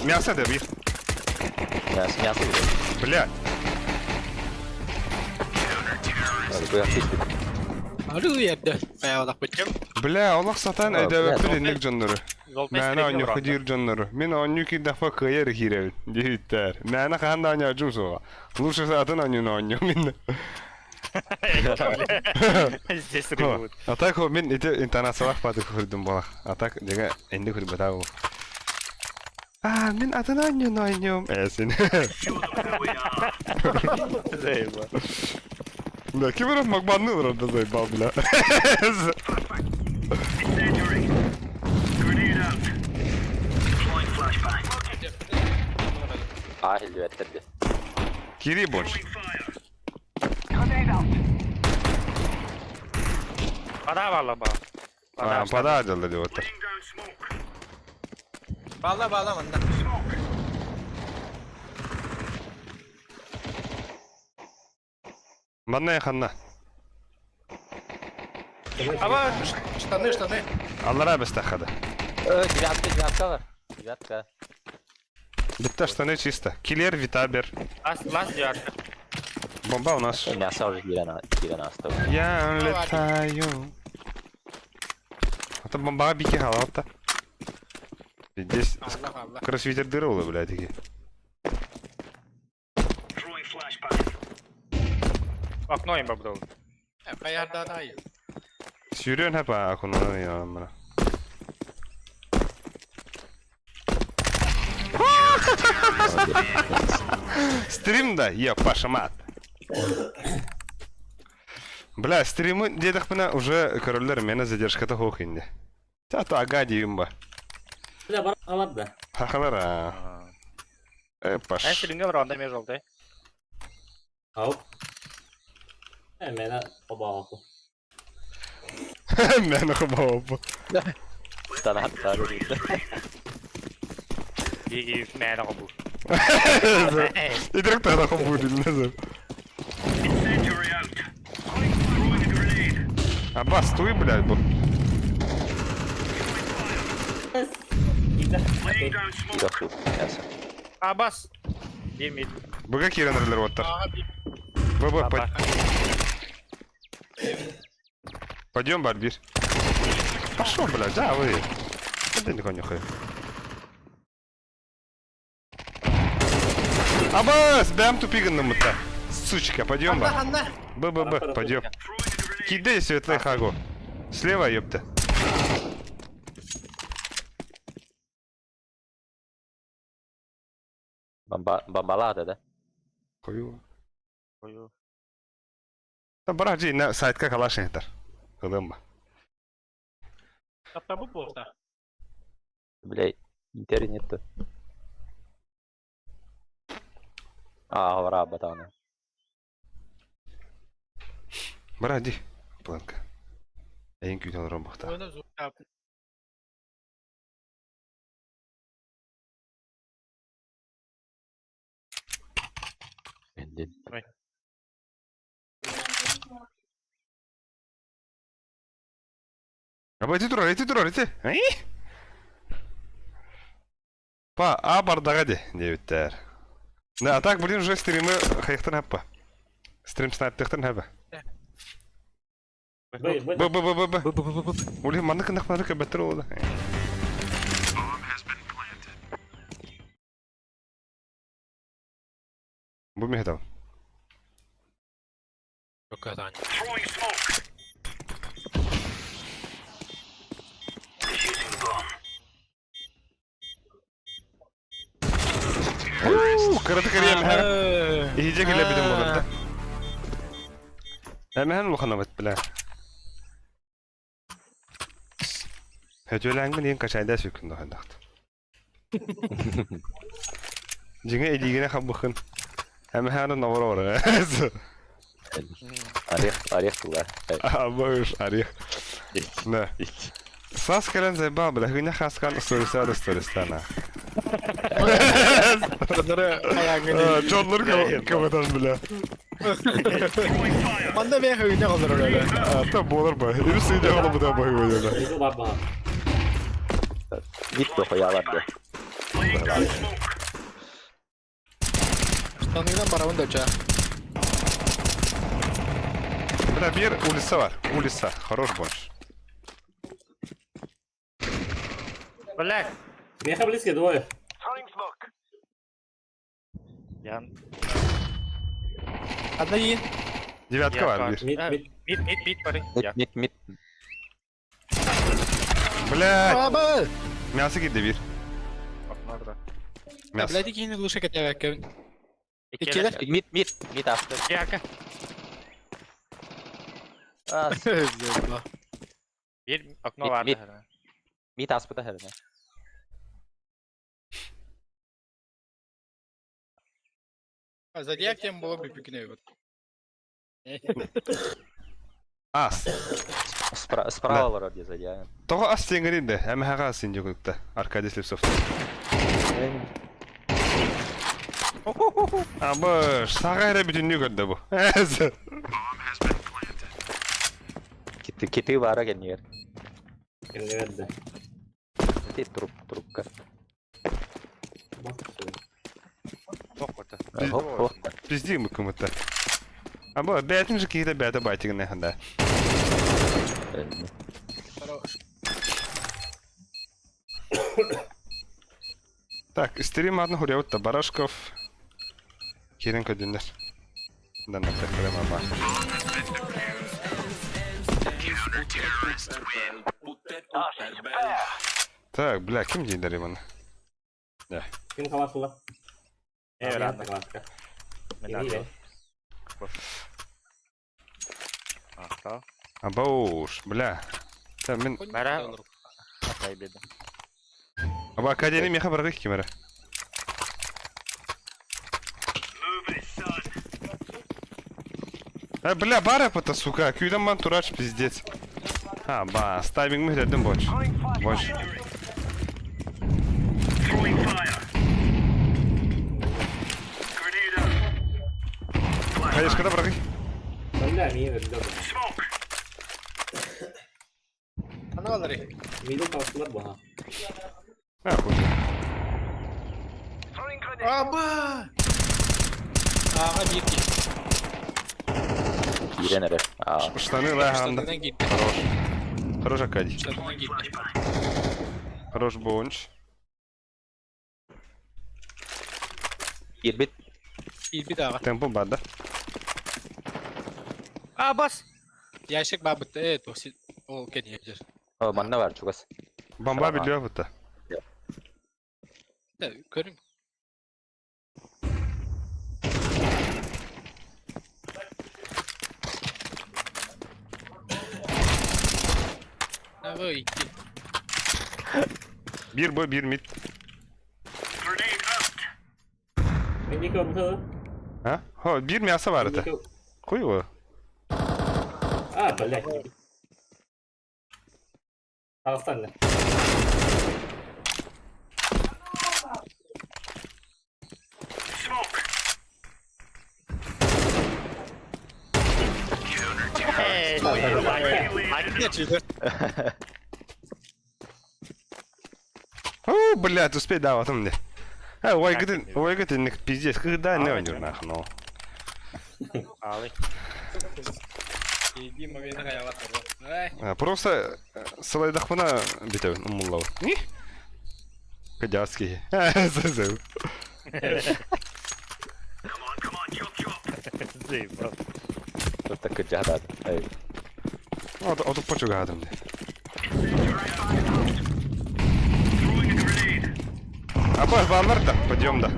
Мясо да, бих. Мясо, мясо. Бля. Бля, Аллах сатан әйдәбе пилинник жоннору. Мәне оню худир жоннору. Мен оню ки дафа кыйыр хиребит. Дебиттер. Мәне ханда оню жум суга. Лучше сатын оню оню мен. Здесь ревут. А так мен ите интонациялах баты көрдүм балах. А так деге энди көрүп батабы. А, мен атын оню оню. Эсин. Заеба. Да, ким раз макбанны да заебал, бля. А, хелле Кири больше. Пада вала ба. А, пада дела диоттар. Бала бала манна. Манна ханна. Аба, Штаны, штаны. Аллара бестахада. Девятка, девятка бар. Девятка. Битта штаны чисто. Киллер Витабер. лас лас девятка. Бомба у нас. Мясо уже кирен астау. Я летаю. А то бомба бики халалта. Здесь кроссвитер дыры, блядь, такие. Окно им бабдол. Каярда дай. Сюрен хапа акунана я мана. Стрим да, я Паша мат. Бля, стримы дедах мына уже короллер мені задержката хоқ инде. Тата ага деймін ба. Бля, бар алар да. Хахалар а. Э, Эн Паш. стримде бар анда мен жолтай. Ау. Э, мені оба оқу. Мені хобауп. Танат, танат. Диги мен огу. Идрек тада хобу деймін. Абас, туй, блядь, бу. Абас. Bir mid. Быга киирэн эрэллэр уоттар. Б, Б, под... Пойдем, Барбир. Пошел, блядь, да, вы. Да не конюхай. Абас, бэм тупиган мыта. Сучка, пойдем, ба. Б, Б, Б, пойдем. Кидай светлый хагу. Слева, ёпта. Бомбалаада да? Хою. Хою. Та барах на сайтка калашин хитар. Ылым ба. Таптабы буолта. Бля, интернет. Аа, вара батаны. Барах ди. Планка. Эйин күүтэн ромбахта. Oyuna zor yaptı. Аба ити турар, ити турар, ити. Ай? Па, а бардага де, диэбиттэр. Да, а так, блин, уже стримы хайхтан хаппа. Стрим снайптехтан хаба. Б, Б, Б, Б, Б, Б. Уле, маннык нах маннык беттер олда. Бу мехтав. Yok adam. Кыраты кырыям ха. Иһиже келе битим болар да. Эмэхэн улахана бит билэ. Хөтөләңгин ең качайда сүкүн дохандахт. Жиңе элигине хабыхын. Эмэхэн навар ора. Орех, орех тула. Абыш, орех. Да. Сас кэлэн зайба, бля, хыня хаскан сториса да стористана. Bunları ayağını. Джоннур кабатан, бля. Manda ben höyüne kalır öyle. Та болар ба. Үс үйде қалып да бай ойна. Б бар баар. Мид дохуя да. Tanıyla baravın da uçağı. Бля, бир улица бар. Улица. Хорош больше. Блядь. Меха близко двое. Ян. Одна yiyin. Девятка бар, бир. Мид, мид. Mid mid mid бары. Мид, мид, мид. Бля, Abi. мясо киде бир. Orada. Мясо. Блядь, ikini buluşa ketebek. İkiler. Мид, мид, мид after. Яка. Аа, Bir окно Mid, vardı. mid. herhalde. мид аспыта хэрнэ. Zodiac diyen bolu bir büküne yok. Ас. Справа вроде зодиак. Того ас теңгеринде. Әмәһәгә ас инде күктә. Аркадий Слепцов. Абыш, сага эрэ бүтүннүү көрдө бу. Киты, киты бара кеннер. Кеннер Ти труп, трубка. Тохота. Хоп, хоп. Пизди мы кому-то. Аба, бәтин же киһитэ бәтэ байтигын ханда. Так, стрим атын хурябытта Барашков. Кирен көдүннер. Дан напряг аба. Так, бля, ким дейдер именно? Ким халасыла? Эвранда. Халаска. Мен Или Ахта. Абауш, бля. Та мен Бара. Атай беди. Аба академия меха баргы кимера. А, бля, бара это, сука, күйден ман турач, пиздец. А, ба, ставинг мы дедим боч. Боч. Конечно, когда баргы? Бля, мии вердө. Балары. Мидл таҕыстылар баһа. А, хуй. Аба! Ааҕа биир киһи. Киирэн эрэр. Аа. Штаны лаганда. Штанынан киирдэ. Хорош. Хорош, Аркадий. Штанынан киирдэ. Хорош, Бонч. Киирбит. Киирбит ааҕа. Темпо бар да? А, бас! Ящик баабыт э туох ол кэнниэр. О, манна бар чугас. Бомба билиэ бутта. Көрүҥ. Абы икки. Биир бо, биир мид. Инники барбыта А? Хо, биир мясо бар это. Хуй его. А, блядь. Таҕыстан О, блядь, успей, да, вот он мне. А, ой, говорит, ой, говорит, пиздец, когда не он нахуй, ну. Алы. Просто сылайдахпына бүтэбин умуллабын. Не? Кадяский. Зазыл. Заебал. Тут так кыдьаһаат. Эй. Отуп почугаадым. Апа, баллар да, подъем да.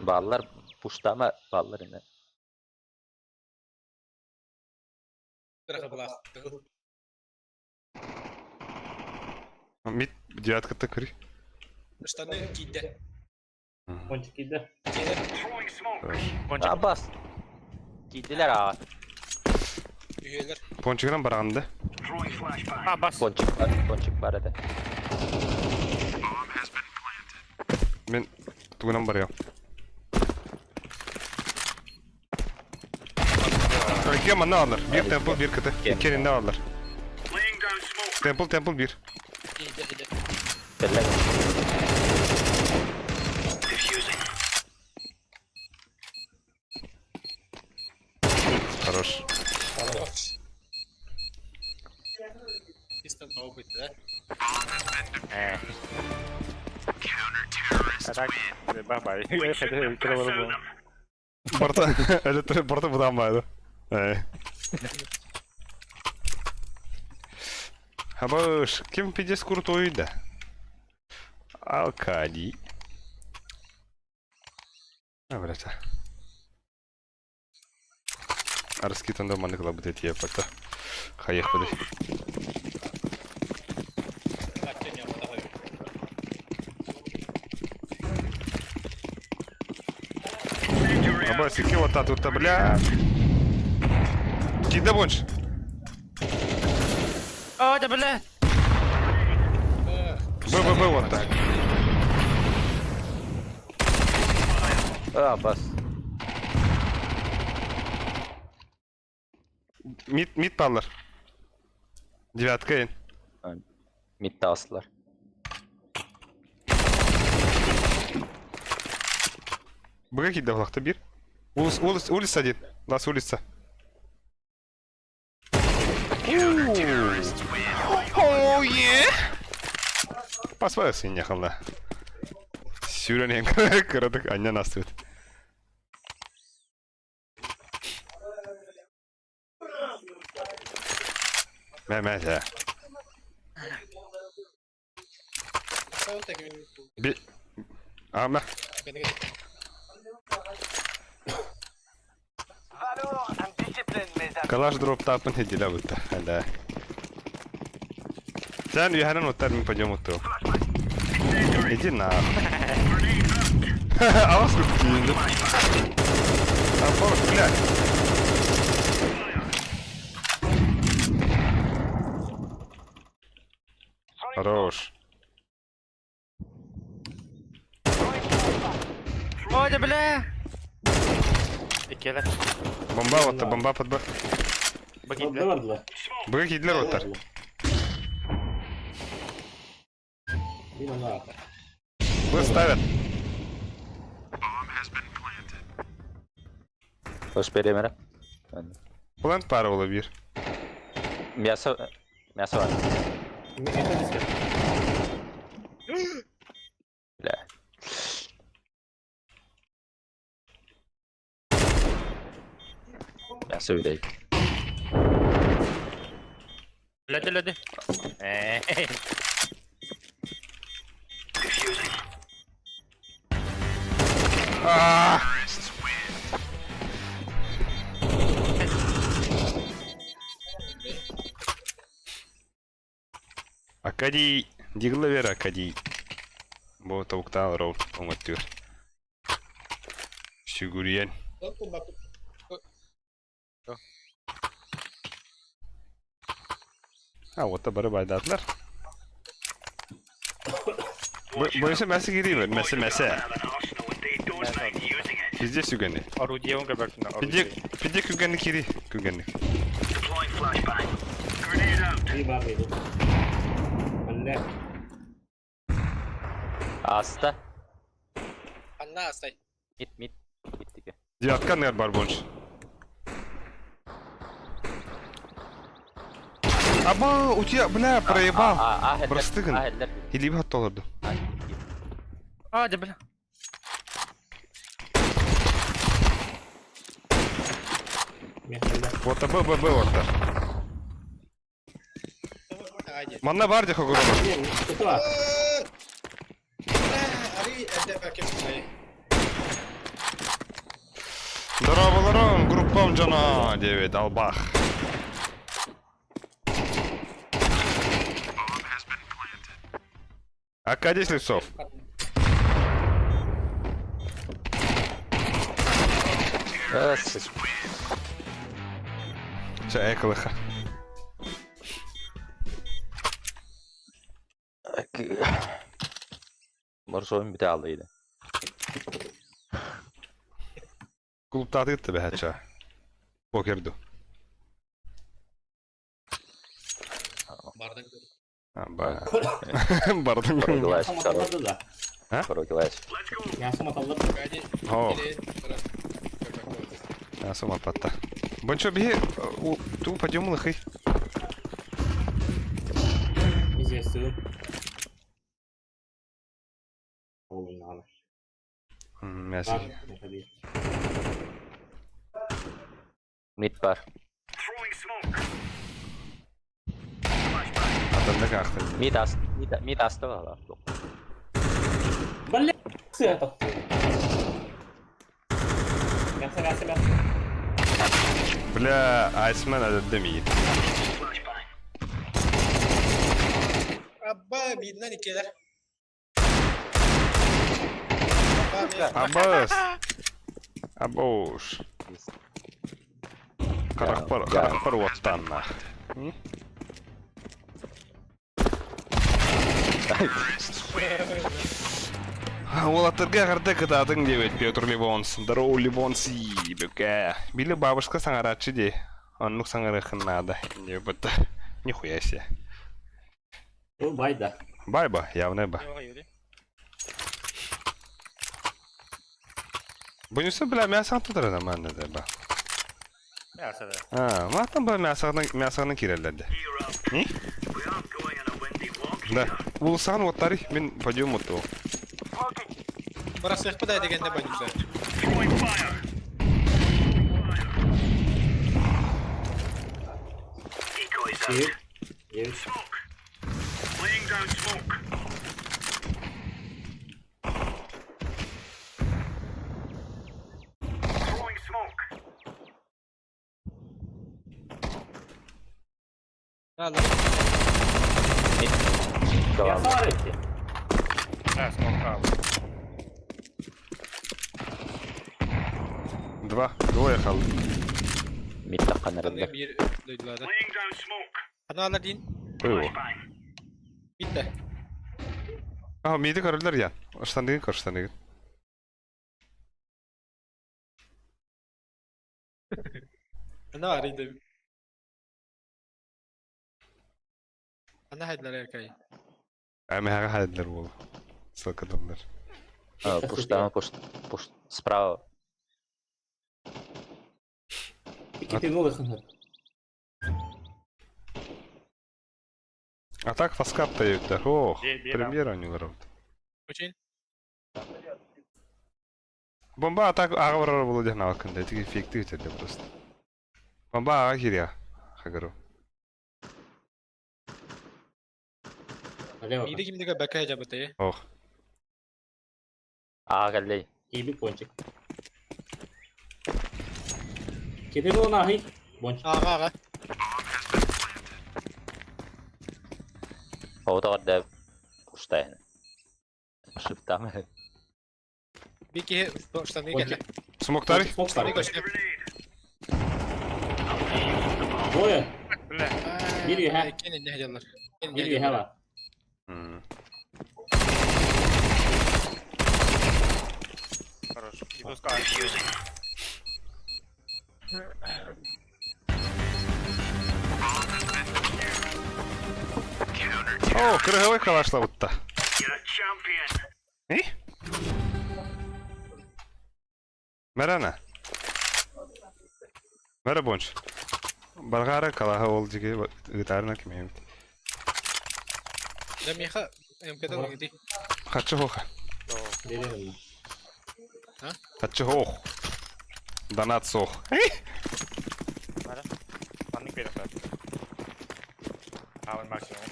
Баллар пуштама баллар ини. Мид девятка көр. Штаны киирдэ. Пончик киирдэ. Абас. Киирдилэр аа. Үһүөлэр. Пончигынан бараҕын да. А, бас! Пончик бар, пончик бар этэ. Мин тугунан барыам. Икки манна алар. Биир темпл, биир кыты. Иккиэнинде алар. Темпл, темпл биир. Киирдэ, киирдэ. Кэллэ. Хорош. Чисто новый, да? А так, бабай. Барта, это барта будан байды. Хабаш, ким пиздец крутой, да? Алкади. А, блядь. Арскитан да маннык лабыт этие пакта. Хаех быды. Абас, ики вот тут, бля. Кида больше. О, да бля! Б, Б, Б, вот так. А, бас. Мид, мид паллар. Девятка ин. Мидте астылар. Б кида влахта бир. Улус, улус, улица один. Нас улица. О, е! Пасвайся не хала. Сюрен кырадык аннан астыбыт. Мә мә жа. Би А мә. Калаш дроп тапын хедила бутта. Да. Сен үйәнен оттар мен пойдем отту. Иди на. А вас купили. А блядь. Хорош. Оо, да бля! Иккиэлэр. Бомба отта, бомба под Б. Бу Б киирдилэр. бардылар. Б киирдилэр оттар. Мин аны аата. Б ставят. Hoş беремere. Плент пара була бир. Мясо мясо var. Это диск. Бля. Мясо үдей. Өлөдө өлөдө. Ээ. А! Акадий, Дигловер Акадий. Бу тобуктаан роут оҥоттуур. Сүгүрүйэн. А, вот бары байдаатылар. Бойса мәсе кириме? Мәсе мәсе. Везде сүгәне. Орудие он көрбөккүн. Пиде пиде күгәне кири, күгәне. И бар иде. Бля. Аста. Анна астай. Мид мид. Мидтики. Девятка нер бар больше. Аба, у тебя, бля, проебал. А, а, Простыгын. А, хеллер. Или хат олорду. А, да бля. Вот Б, Б, Б, вот. Манна бар дихо гуру. Здорово, группам Джана 9, Албах. Аркадий Слепцов. Все, эколыха. Борсоун бүтэ алды Клубтааты бэхача. Покерду. Бардак. Ба. Бардым. Корогилаш. Да. А? Корогилаш. Я сама талдыр. О. Я сама патта. Бончо бихи ту пойдем лыхы. Изъясню. Мясо. Мид бар. Атанда кахты. Мид аст. Мид мид асты бар. Бля, это. Мясо, мясо, мясо. Бля, айсмен ададемиит. Абба миднен иккилэр. Абас. Абош. Харахпар, харахпар уоттанна. Уолаттарга эҕэрдэ кытаатыҥ диэбит Петр Ливонс. Здорово, Ливонс ебекэ. Били бабушка саҥарааччы дии. Оннук саҥарыаххын наада. Диэбит. Нихуя себе. Ну, байда. Байба, явно ба. Бұнысы бля мясо тутар нормально да ба. Мясо да. А, маттан ба мясоны мясоны киреллерди. Не? Да. Улсан оттары мен пойдем оту. Барасык бада дегенде банюса. Девять. Мясо варите? Два. Двое хал. Мид таккан эрэллэр. Бир дойдуларда. Аналар дин. Ой. Мидде. А, миди көрөлөр я. Оштан деген көрштан деген. Ана арыйда. Ана хайдылар эркай. Эмэһэҕэ хайдылар буолу. Ссылкадаллар. Пуштама, пуш, пуш, справа. Икки боласың. А так фаскап дают. Ох, Бе- бе- премьера у него работает. Очень. Бомба атак аға барар болу дехна алкында. Тиги фикти өтеді просто. Бомба аға кирия. Хагару. Налево. Миди кимдиге бәкә жабыты. Ох. А, галлей. Киби пончик. Киби бу нахи. Пончик. Ага ага. Ота да пуштайын. Шифтам. Бики штаны келе. Смоктар? Смок Штаны бар. Двое. Бля. Бир үйе. Кенен не хәҗәләр. Бир үйе бар. Хорош. Не пускай. О, кыргавай калашла бутта. И? Мерана. Мера бонч. Баргара калаха ол жиге гитарна кимем. Да миха МКда гиди. Хачы хоха. Берем. Хачы хох. Донат сох. Маннык беріп Аван максимум.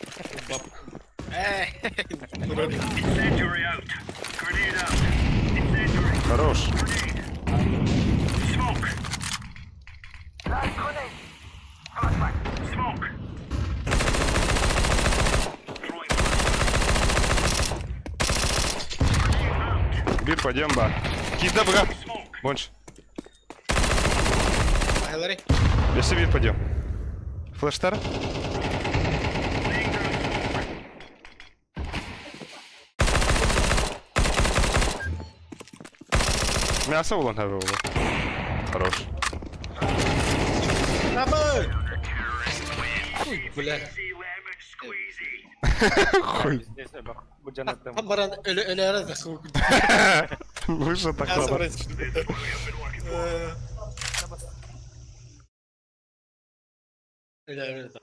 Э. Хорош. Бир пойдем ба. Кизда бга. Бонч. Хәләри. Если бир пойдем. Флештар? Мясо улан хаби улан. Хорош. Набы. Ой, бля. Хуй. Здесь бак. Бу жанаттан. Там баран ölü ölü arada soğuk. Выше так надо. Ölü arada.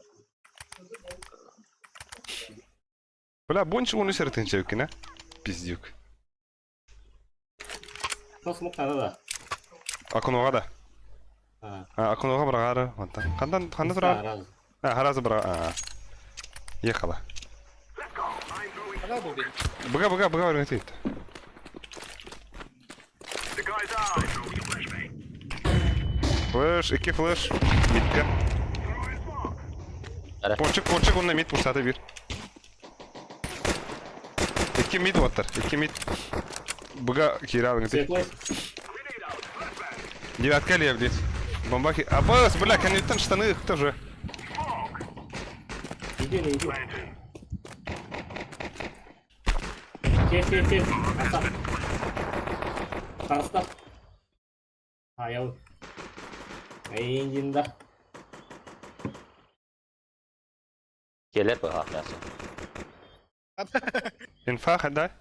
Бля, Бонч он үсер тынчевкин, а? Пиздюк. Что смок надо да. Акунуға да. А. А, Акунуға бірағары. Вантан. Қандан, қанда тұрар? Раз. А, харазы бра. А. Ехала. Ана булды. Быга, быга, быга өргөтейді. Флеш, iki флеш. Митка. Ара. Пончик, пончик, онна мид пустаты бир. Iki mid ваттар, iki mid. Быга кира Светлый. Девятка лев здесь. Бомба ки... Абас, бля, конъюнктан штаны их тоже. Иди, не иди. Кел, кел, кел. Аста. Таста. А, я. Эйндинда. Келер бага мясо. Инфа, хада.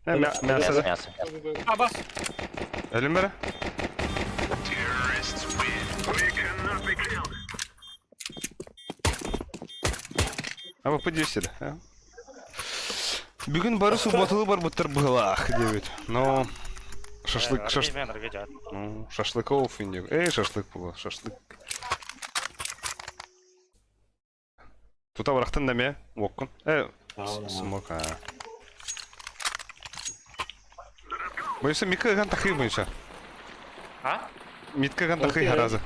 Э, мясо, Мясо, да? мясо. Абас. Элимбера? А вы поди сюда, а? Бүгін бары субботалы бар бұттыр бұғылақ, девять. Но шашлык, шаш... Ну, шашлыков индик. Эй, шашлык было, шашлык. Тута барақтан дәме, оққын. Э, смок, а. Бойса мика ган тахи бойынша. А? Митка ган тахи харазы.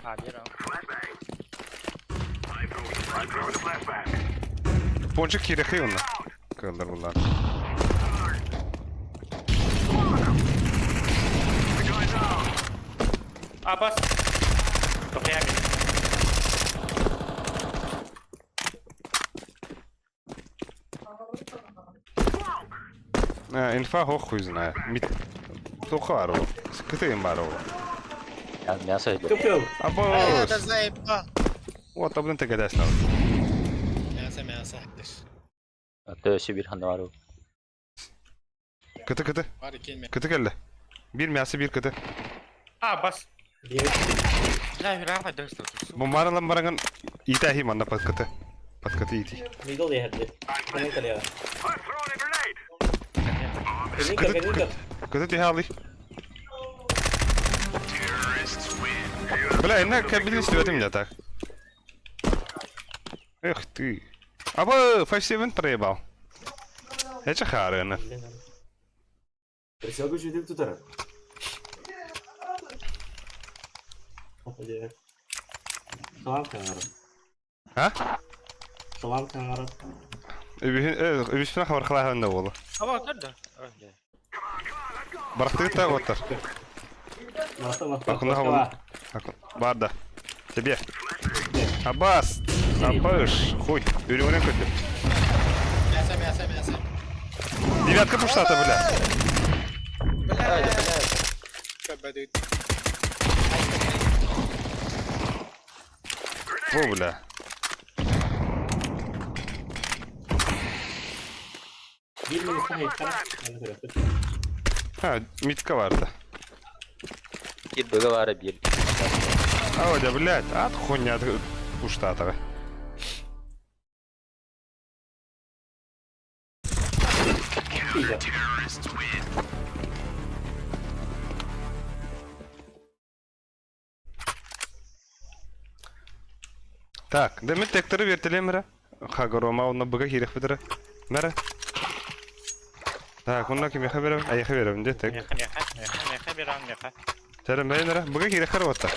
А, бер. Пончик кирехи онна. Кылдар булар. Абас. Тохями. А, инфа хох хуй знает. Мит... Тухару. Скыты имбару. Мясо идет. Кып-кыл. Абос! Это заебал. Вот, блин, ты гадаешь нам. Мясо, мясо. А то Сибирь ханавару. Кыты, кыты. Бар икки Кыты келді. Bir мясо, bir кыты. А, бас. Биир. Бля, бля, дойстал. Бу маралан баранган итахи манна под кыты. Под кыты ити. Мидл иһэрди. Кэнэн кэлиэҕэ. Кэнин көр, Кыты, кэнин көр. кыты тихали. Бля, инна кабин истебетим я так. Эх ты. Аба, 5-7 проебал. Это харена. Салам каҥара. А? Салам каҥара. Үбүспүнэ хабархалааһын да буолу. Аба, көрдө. Барахтыгыт оттар. Мата мата. Акуна хабын. Бар да. Тебе. Абас. Абыш. Хуй. Үрүҥүнэн көтү. Мясо, мясо, мясо. Девятка пуштата, бля. Бля, бля. Во, бля. Биир минута хайыттара. Аны көрөппүт. Ha, митка бар да. Кир быга бир. А, да, блядь, ат хуйня пуштата. Пизда. Так, да мен текторы вертелемера. Хагорома онна быга хирэх битера. Мера. Так, онна ким яха берем? А яха берем, де так. Меха, меха, меха, меха, берам, меха. Терем бейнера, быга хирэх карватта.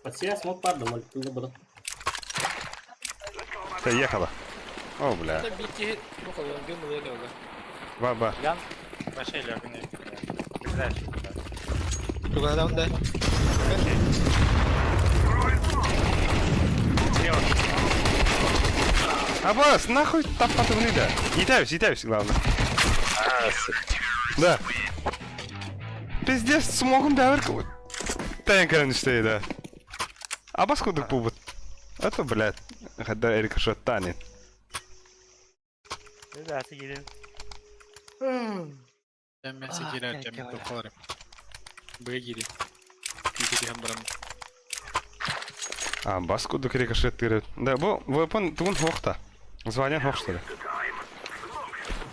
Подсия смог пар да молитвы было. Ехала. О, бля. Это бити. Ну, колон, бил мылы Ба, ба. Ян, вообще легкий. Бля, Тугада он да. Абас, нахуй таппатымны да. Итәбез, итәбез, главное. Да. Пиздец, смогум дәвер Тәйен кәрен үстей, да. Абас кудык бубут. Это, блядь, хадда рикошеттанин. Мясо киирэр, кэмин тухалар. Быга киири. Киити түһэн баран. А, бас кудык рикошет тыры. Да, бу, вепон тугун хохта. Звание хох, что ли?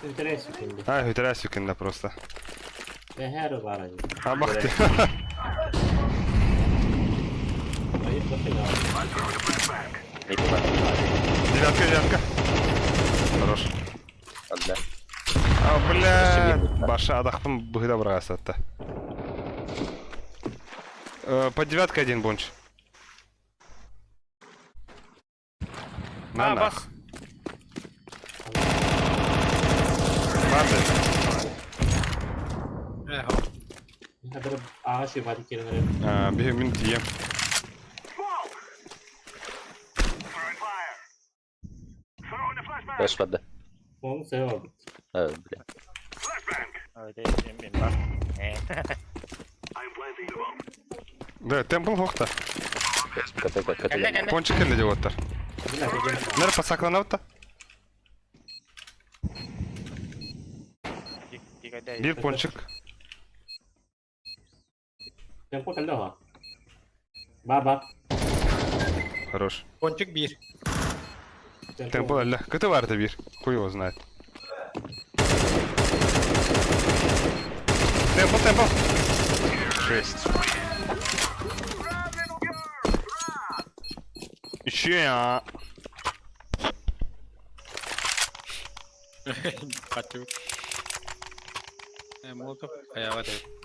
Интересно кинди. А, хүтәрәс да просто. Бэһэр баар. А, бахты. Айып бахыга. Девятка, девятка. Хорош. Бля. А, бля, баша адахпын быгда бұрағасатты. Под девяткой один бонч. На, А, на. бас. Барды. Хадыр ага шибати киренер. А, бе, мин тием. Бэш вода. Он сео. Бля. Да, темпл хохта. КТ, КТ. Пончик келді деп оттар. Нер пасакланавта. Бир пончик. Темпо келді ха. Ба ба. Хорош. Пончик бир. Темпл әлі. КТ барды бир. Хуй его знает. Темпл, темпл. Шесть. Еще я. Патюк. Молотов. Хаява деп.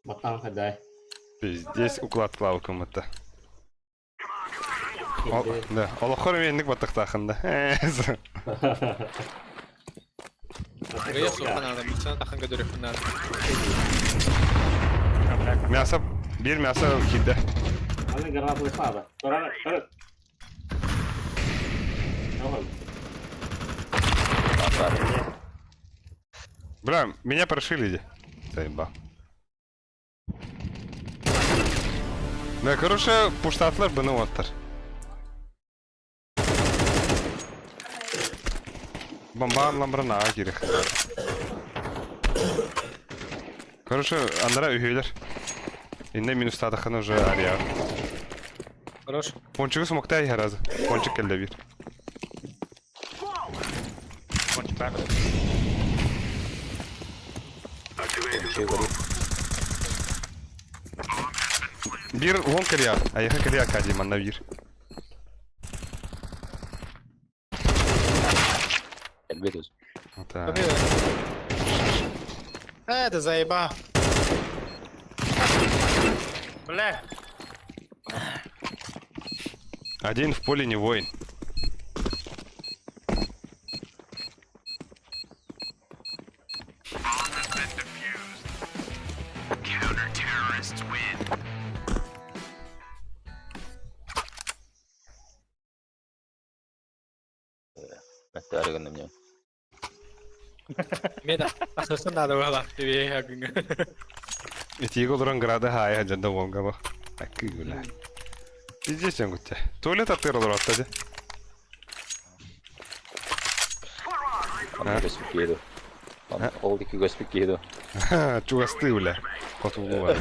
Баттан хадай. Пиздец, уклад клавком это. Да, олохор менник баттахтахында. Быга сухан адам. Мисана таханга дөрөхүн Мясо, бир мясо киде. Аны гранату слабо. Тора, тора. Бля, меня прошили ди. Заеба. Бля, короче, пуштатлар быны оттар. Бомбаан ламбран аға кирих. Короче, андара үһүлэр. Инне минустаатаххына уже арыйаҕын. Хорош. Пончигы смоктай иһэр азы. Пончик кэллэ биир. Пончик баар. Пончик горит. Биир уон кэлиэ, айыха кэлиэ Акадий манна биир. Кэлбит Так. Это заеба. Бля! Один в поле не воин. Мэттэри гынным дьон. Мен ахысын надо было. Тебе агыңы. Итиигэ олорон града хаайа дьонда уолга бах. Аккы гүлэ. Пиздец гүттэ. Туалет аттыгар олоротто дии. Онно көспүт киһи дуу? Ол диэки көспүт киһи дуу? Чугастыы үлэ. Хотугу бар.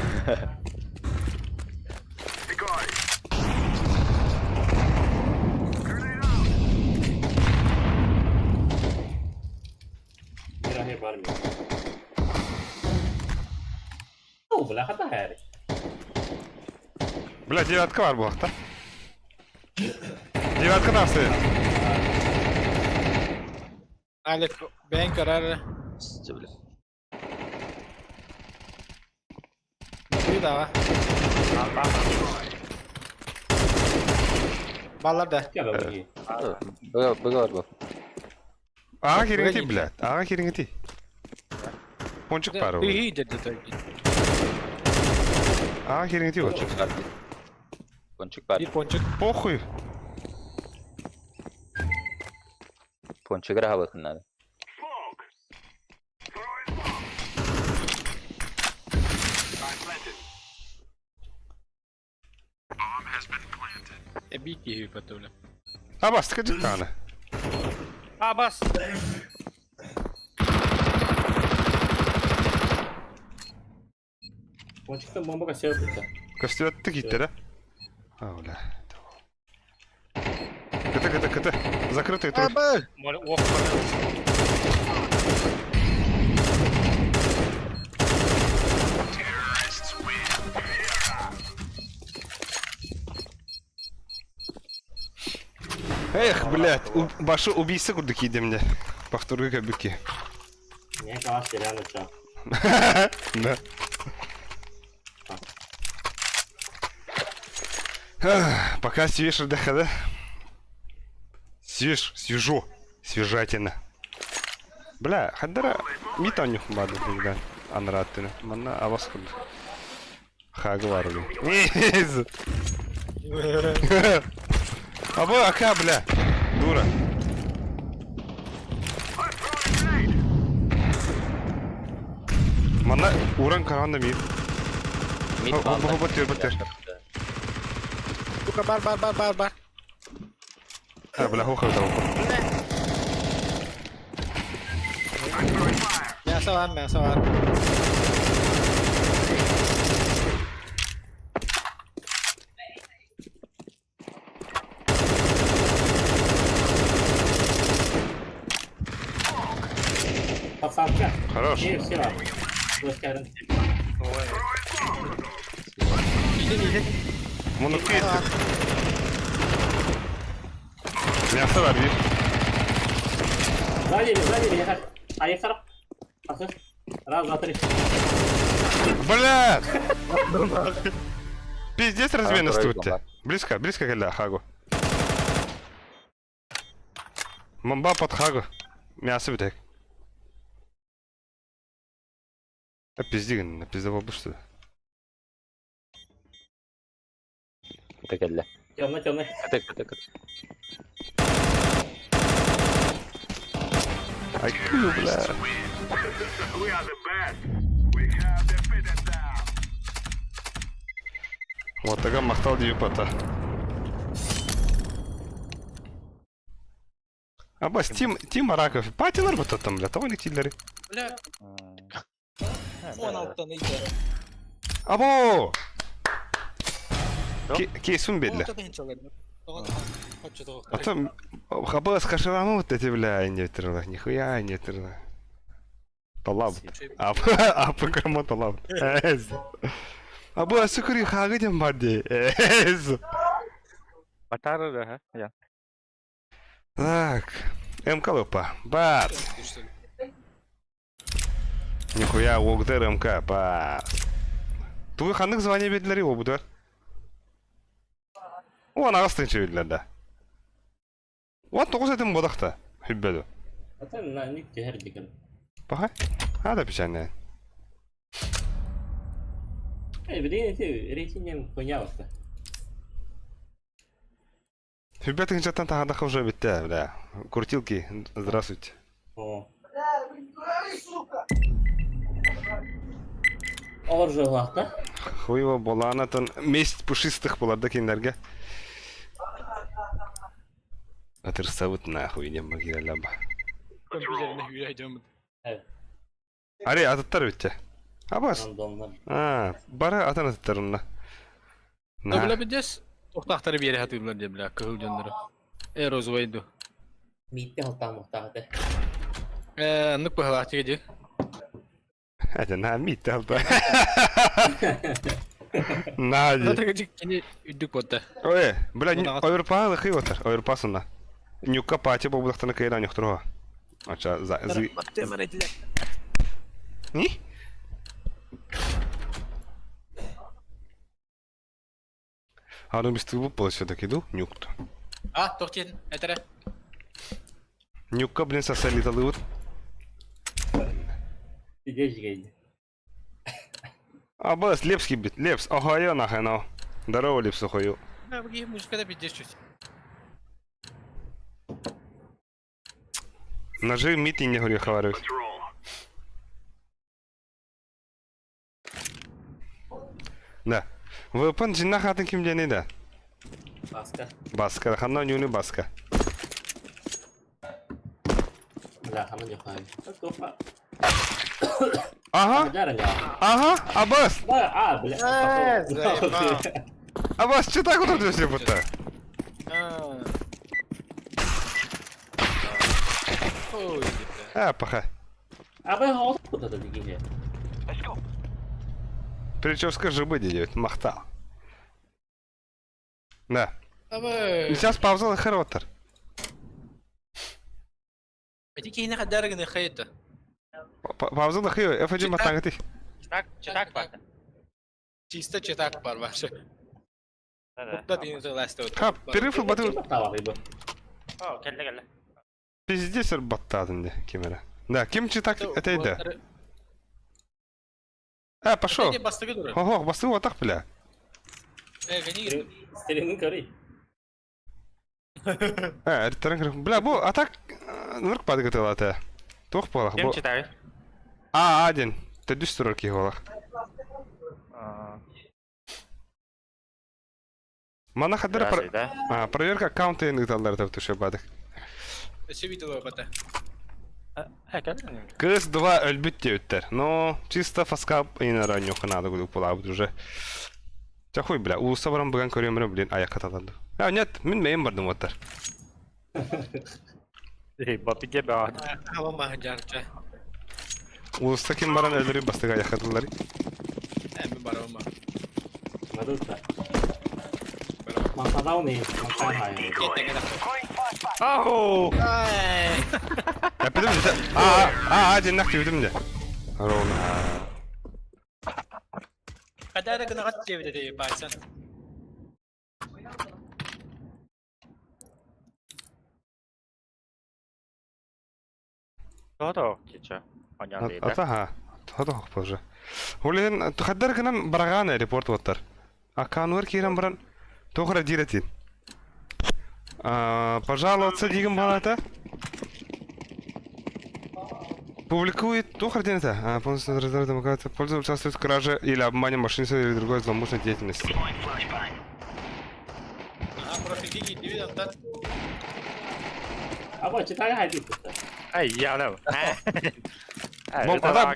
Бля, девятка бар буолахта. Девятка тахсы. Алик, бэйэҥ көрөр. Бля. Даҕа. Баллар да. Быга бар бу. Аҕа кириҥити, блядь. Аҕа кириҥити. Пончик пара. Быһыы деді. Аҕа кириҥити вот. Пончик бар. Пончик бар. Bir пончик. Похуй. Пончик раһабытын надо. Эбии киһи көтөлө. Абастыка дьыктааны. Абас! Көстүбэттик ииттэрэ. А, бля. Кыты, кыты, кыты. Закрытый тут. Эх, блядь, башы убийца курдук киидемне. Повторю кэбүкки. Да. Пока свеж да? Свеж, свежо, свежатина. Бля, хандара митанюх бады да. Анраттына. Манна авас курдук. Хагы бар Абы ака, бля. Дура. Манна уран каранда мир. Мид Батыр, батыр. Бука бар бар бар бар бар. А, бля, хоха да. Мясо бар, мясо бар. Хорош. Мунукка иттик. Мясо бар бир. Бля! Пиздец размен тут. Близко, близко кэллэ хагу. Мамба под хагу. Мясо битек. А пизди, на пизда что ли? Кыты кэллэ. Кыты, кыты, кыты. Ай, бля. Уоттага махтал дии пата. Абас, Тим, Тим Араков, патилар бу там, бля, того летиллери. Бля, 16-тан ыйда. Або! Кейсун бедля. А там хабас хаширамы вот эти, бля, не трила, нихуя не трила. Талаб. А программа талаб. Або сукури хагы дем барди. Батары да, ха? Так, МК лупа. Бац. Нихуя, Уогдер МК, бац. Тугу ханнык звание бердилер обудар? Уон аҕыс тыһыынча бердилер да. Уон тоҕус этим бодахта, хүббэду. Атын на ник түһэр дигэн. Паха? А да печально. Эй, билигин ити рейтингем хуйня баста. Хүббэ тыһыынчаттан таһаардахха уже бүттэ, бля. Крутилки, здравствуйте. О. Олор жолаахта. Хуево болаанатын месть пушистых буларда кинилэргэ. Атырсабыт нахуй диэн багиралаба. Компьютеріне hüyre ediyorum. Ари атыттар бүттэ. Абас. Рандомнар. А, бары атын атыттарынна. Бля бидес тохтахтары биэре хатыылар диэ бля кыһыл дьоннору. Э розовый ду. Миитте халтаамахтаахата. Э аннык быһалаах тиги Это на миитте алта. Нади. Надо кини үрдүк буолта. Ой, бля, оверпа лыхы отар, оверпасына. Нюкка пати бобулахтана кайра нюхтруга. Ача за зы. Ни? А ну без твоего все-таки иду, нюкт. А, тохтен, этэрэ. Нюкка, блин, сосали талывут. Сидеть жигейди. А, бас, Лепский бит, Лепс, охуё нахуй, ну. Здорово, Лепс, охую. Бля, музыка да пиздец чуть. Ножи мити не говорю, хаварю. Да. ВПН жинна хатын ким дени да? Баска. Баска, ханна нюны баска. Бля, хана жохай. Тоха. Ага, Жаран я. ага, Аббас, Да, а, бля. Э, заебал. Аббас, что так вот все будто? Ой, бля. А, паха. А бля, вот куда то дигине. Прическа жибы делает, махтал. Да. Абы. Сейчас пауза харотер. Эти кихини хаддар гына хайта. Пауза лахы, F1 матангати. Читак, читак бата. Чисто читак бар вообще. Да, ты не ласт. Ха, перерыв баты. О, кэллэ кэллэ. Пиздец баттадын де кемера. Да, ким читак это иде. А, пошел. Эти бастыгы дура. Ого, басты вот так, бля. Э, гони. Стеринин көрүй. А, ресторан Бля, бу, а так, нұрк падгытылаты. Тух болах, Ким бу. читаешь? А, один. Ты дүс турар ки болах. Мана хаддара Здравствуй, да? А, проверка аккаунта ингталлар деп түшө бадык. Все видела бата. Э, кэллэ. Кыз 2 өлбүт деуттер. Но чисто фаска инара нюхана да гудук уже. Ча хуй, бля, улуса баран буган көрөмүрө, блин, аяк каталанды. А, нет, мин мейм бардым оттар. Эй, бапиге баа. Ава махджарча. Улуста ким баран өлөрү бастыга аяк каталар. Э, мен барама. Мадута. Мантадауны, мантахай. Ау! Ай. Я пидем де. А, а, а, ден нахти видим де. Ровно. Хаддар гына гат деп деди басан. Тото, чича. Онян дейда. Ата ха. Хата хок позже. Олен хаддар гынан бараган репорт оттар. А канур кирен баран тохра диретин. А, пожаловаться дигем балата. Публикует туох диэн этэ? А, полностью демократия. Пользователь участвует в краже или обмане мошенничестве или другой злоумышленной деятельности. Ага, профилги киирдибит онтон. Аба, читай хайдит. Ай, я да. Бом, адам.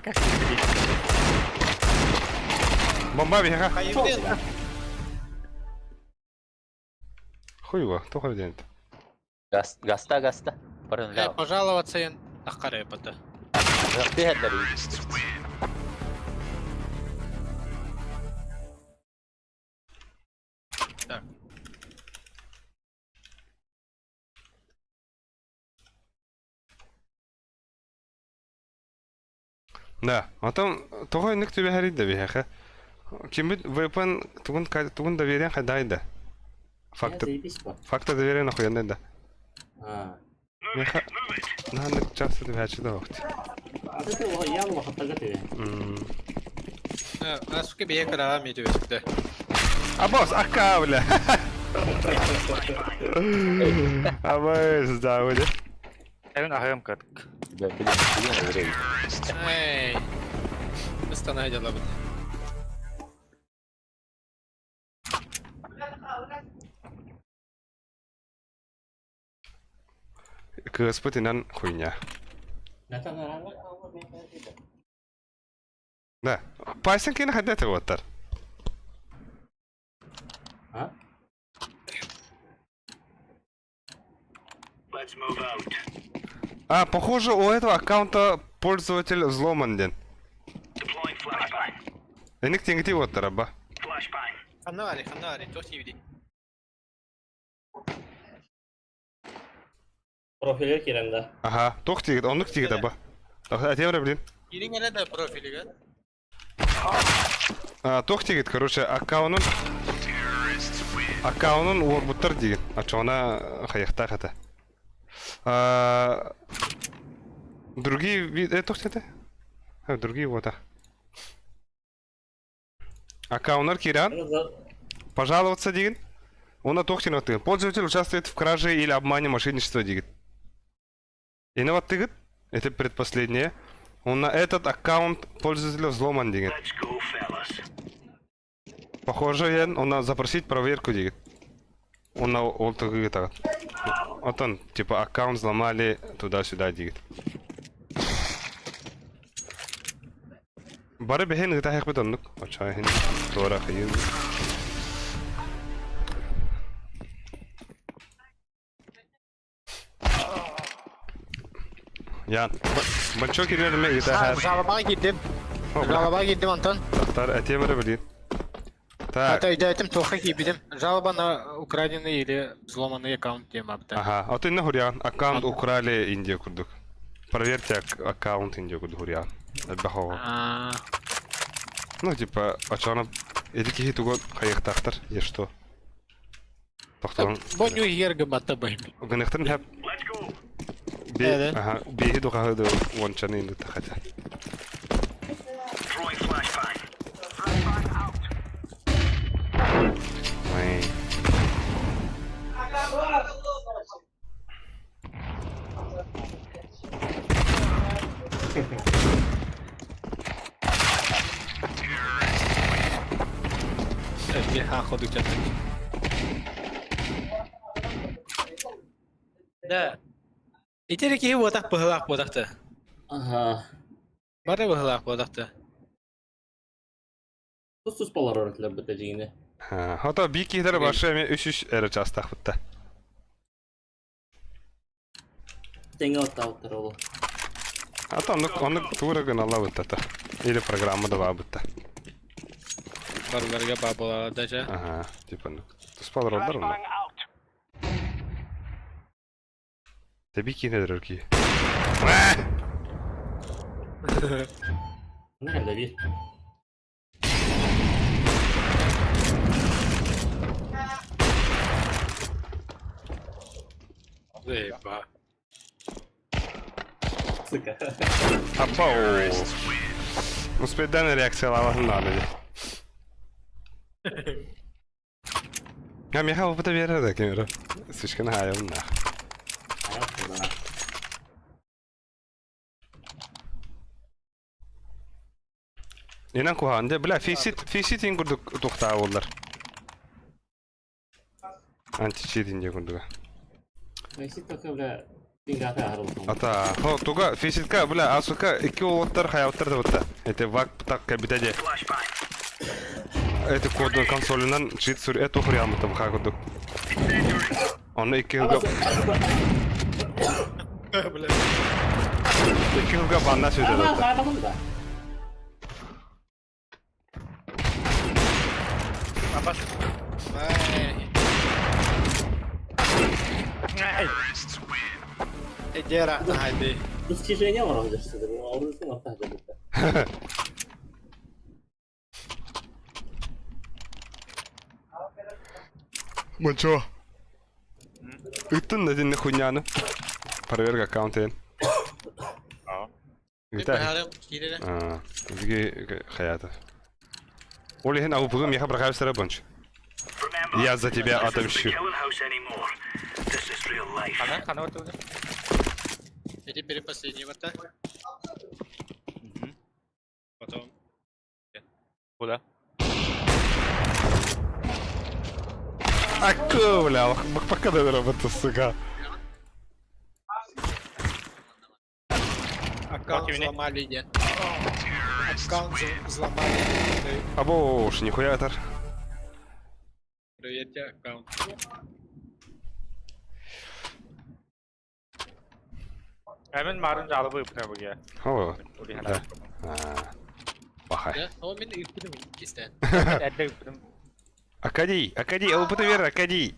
Бомба биһиэхэ. Хайыыбын. Хуево, туох диэн этэ? Газ, газта, газта. Барын Э, пожаловаться ен таххара эпата. Тиһэллэр. Так. Да, оттон тоҕо инник түбэһэрий да биһиэхэ? Киммит VPN тугун тугун довериэн хайдаҕый да? Факты факты довериэн охуенный да. А. Миэхэ наһаннык часто түбэһээччи да суох. Сука бэйэ кыраҕа эмиэ түбэспитэ. А босс, ака, бля. Абыс, да, бля. Эвин аһыам кытк. Эй. Ыстана дьалабыт. Кыыспыт инан хуйня. Да. Пайсын кини хайда этэ А? А, похоже, у этого аккаунта пользователь взломан диэн. Эник тиҥити уоттара ба. Ханна баарый, ханна баарый, туох диибитий? Профилге киирэн да. Аха, туох тиигит, оннук тиигит аба. Этиэм блин. Киириҥ эрэ да профилигэр. А, туох тиигит, короче, аккаунун аккаунун уорбуттар диигит. Очоҕуна хайыахтаах этэ. А, другие вид... Э, туох диэтэ? А, другие вот, а. Аккауннар киирэн, пожаловаться диигин. Уонна туох диэн аттыгын? Пользователь участвует в краже или обмане мошенничества диигит. Ини баттыгыт, это предпоследнее. Уонна этот аккаунт пользователя взломан диигит. Похоже, диэн, уонна запросить проверку диигит. Уонна ол тыгыгытаҕыт. Отон, типа, аккаунт взломали туда-сюда диигит. Бары бэһин ыытаһыахпыт оннук. Оччоҕо иһин туора хайыы. Ян, бачок кириэрмэ ыытаһар. Жалобаҕа киирдим. Жалобаҕа киирдим онтон. Тахтар этиэм эрэ билин. Так. Ата өйдөөтүм туохха киирбитим. Жалоба на украденный или взломанный аккаунт диэн баабыта. Ага, а ты нахуриан аккаунт украли Индия курдук. Проверьте аккаунт Индия курдук хуриан. Элбэх Ну, типа, очоҕуна эти киһи тугу хайыахтаахтар, е что? Тохтолон. Бонню иһигэр гымматта быһым. Гыныхтарын хэп. Би, ага, биһи духаһы да уончаны инды тахата. Ой. Да. Итери киһи буотах быһылаах буотахты. Ага. Бары быһылаах буотахты. Тус-тус болар өрөтүлэр быта дьиҥинэ. Хото бии киһилэр башы эми үс-үс эрэ чаастаахпытта. Тэҥэ оттаабыттар ол. Ата оннук оннук туура гыналлабыттата. Или программа да баабытта. Барыларга баабылала даже. Ага, типа оннук. Туспалар олдар онно. Тэби киинэлэр кии. Не Давид. Заеба. Сука. Апау. Успейдан реакциялаабатын даҕаны дии. А миэхэ опыта биэрэр да ким эрэ. Слишком хаайабын да. Инан куһаҕан дьэ, бля, фейсит, фейситин курдук тухтаа буоллар. Античитин диye курдуга. Фейсит только, бля, пингаты аһарылхан. Ата, хо, туга, фейситка, бля, асука, икки уолаттар хайабыттар да бытта. Это вак так кабита де. Это коду консолунан чит сур, это хурямыта бха курдук. Оны икки хылга... Бля. Икки хылга банна сүдэ да. Абас. Ай. Эдера, хайди. Достижение var alacak Avrupa'nın orta hacı. Мачо. Ыттын да динне хуйняны. Проверка аккаунта. Бэһээрим киирэрэ. Биги хаята. Ол иһин АВП-гы миэхэ бырахаабыстара бонч. Я за тебя отомщу. Хана, хана отуга. Эти бери последний варта. Потом. Куда? Аку, бля, пока да работа, сука. Аккаунт взломали, нет. Аккаунт взломали. Або уж нихуя это. Проверьте аккаунт. Hemen марын жалобы ыпна буге. О, да. Бахай. Да? О, мен ыппытым кистен. Эрдэ ыппытым. Акадий, Акадий, ЛПТ вера, Акадий.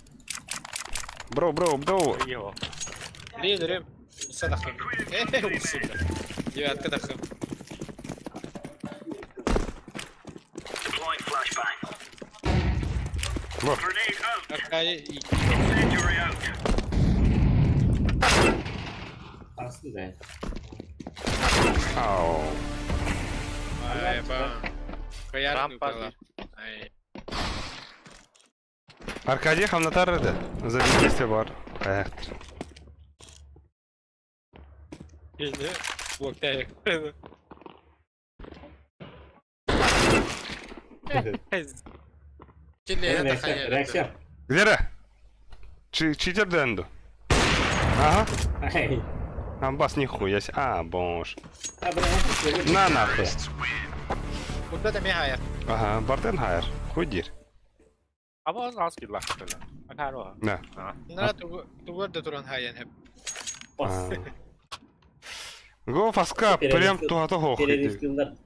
Бро, бро, бро. Его. Блин, Рем. Уса дахым. Э, сука. Девятка дахым. Бро. Аркадий. Aslında. Ау. Ай, ба. Каяр Рампа. Ай. Аркадий хамнатар еді. За бездействие бар. Эх. Или блоктайк. Реакция, реакция. Где? Читер дэнду. Ага. Ай. Амбас нихуя себе. А, бомж. А, бля, На нахуй. Куда там я? Ага, Бартен хайр. Хуй дир. Аба аз килла. Акаро. Да. На тугор да туран хайен хеп. Го фаска, прям туата хох. Teröristler.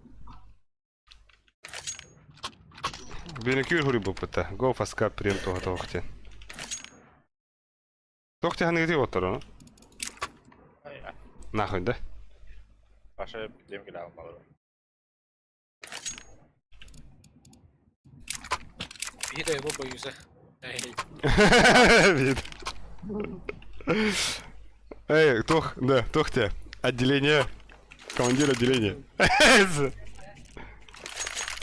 Бенекюр хури бупыта. Го фаска прям туата хохте. Тохте ханы где вот ну? Нахуй, да? Баша дем киле алмалы. Бида его боюсь. Ай. Вид. Эй, тох, да, тохте. Отделение. Командир отделения.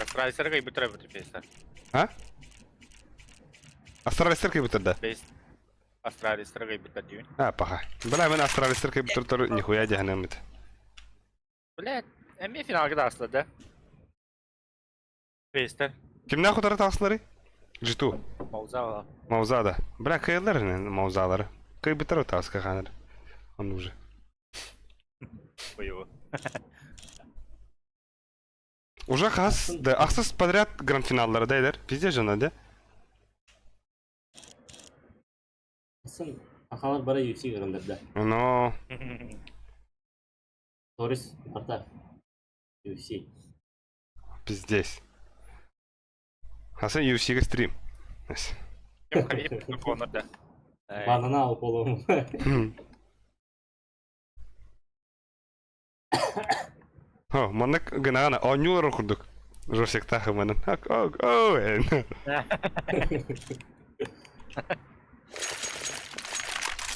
Астралистер кай бутер бейстер. А? Астралистер кай бутер, да? Бейст. Астралистер кай бутер дүйүн. А, паха. Бля, мен астралистер кай бутер нихуя дехнемит. Бля, эми финалга да аслы да. Бейстер. Ким нахуй тарат аслары? G2. Мауза. Маузада. Бля, кайлар маузалары. Кай бутер таска ханыр. Он уже. Боеву. Уже хас, да, ахсыз подряд гранд-финаллары да эдер. Пиздец жана, да? Сын, ахалар бара UFC грандерде. Но... Торис барта. UFC. Пиздец. Хасан UFC-ге стрим. Кем Хабиб Конор да. Банана алып болуым. О, маннык гынагана оонньуулар курдук. Жосик тахыманын. Ок, о,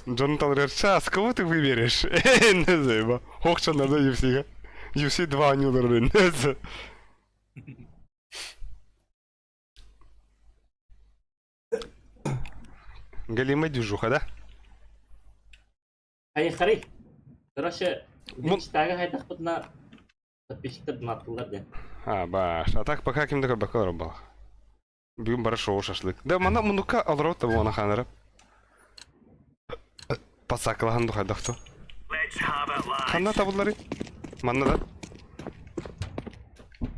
Джон Талрер, сейчас, кого ты выберешь? Не знаю, Хохча надо UFC. UFC 2 оонньуулар Галимая движуха, да? Ай, харый. Короче, мечтага хайдахпытна подписчиктер донаттылар де. А, баш. А так пока ким да көрбөккө олорор буолла. Бүгүн бары шоу шашлык. Да манна муннукка олорор да буолана хаанара. Пасакалаһан духайдахту. Ханна табыллары? Манна да.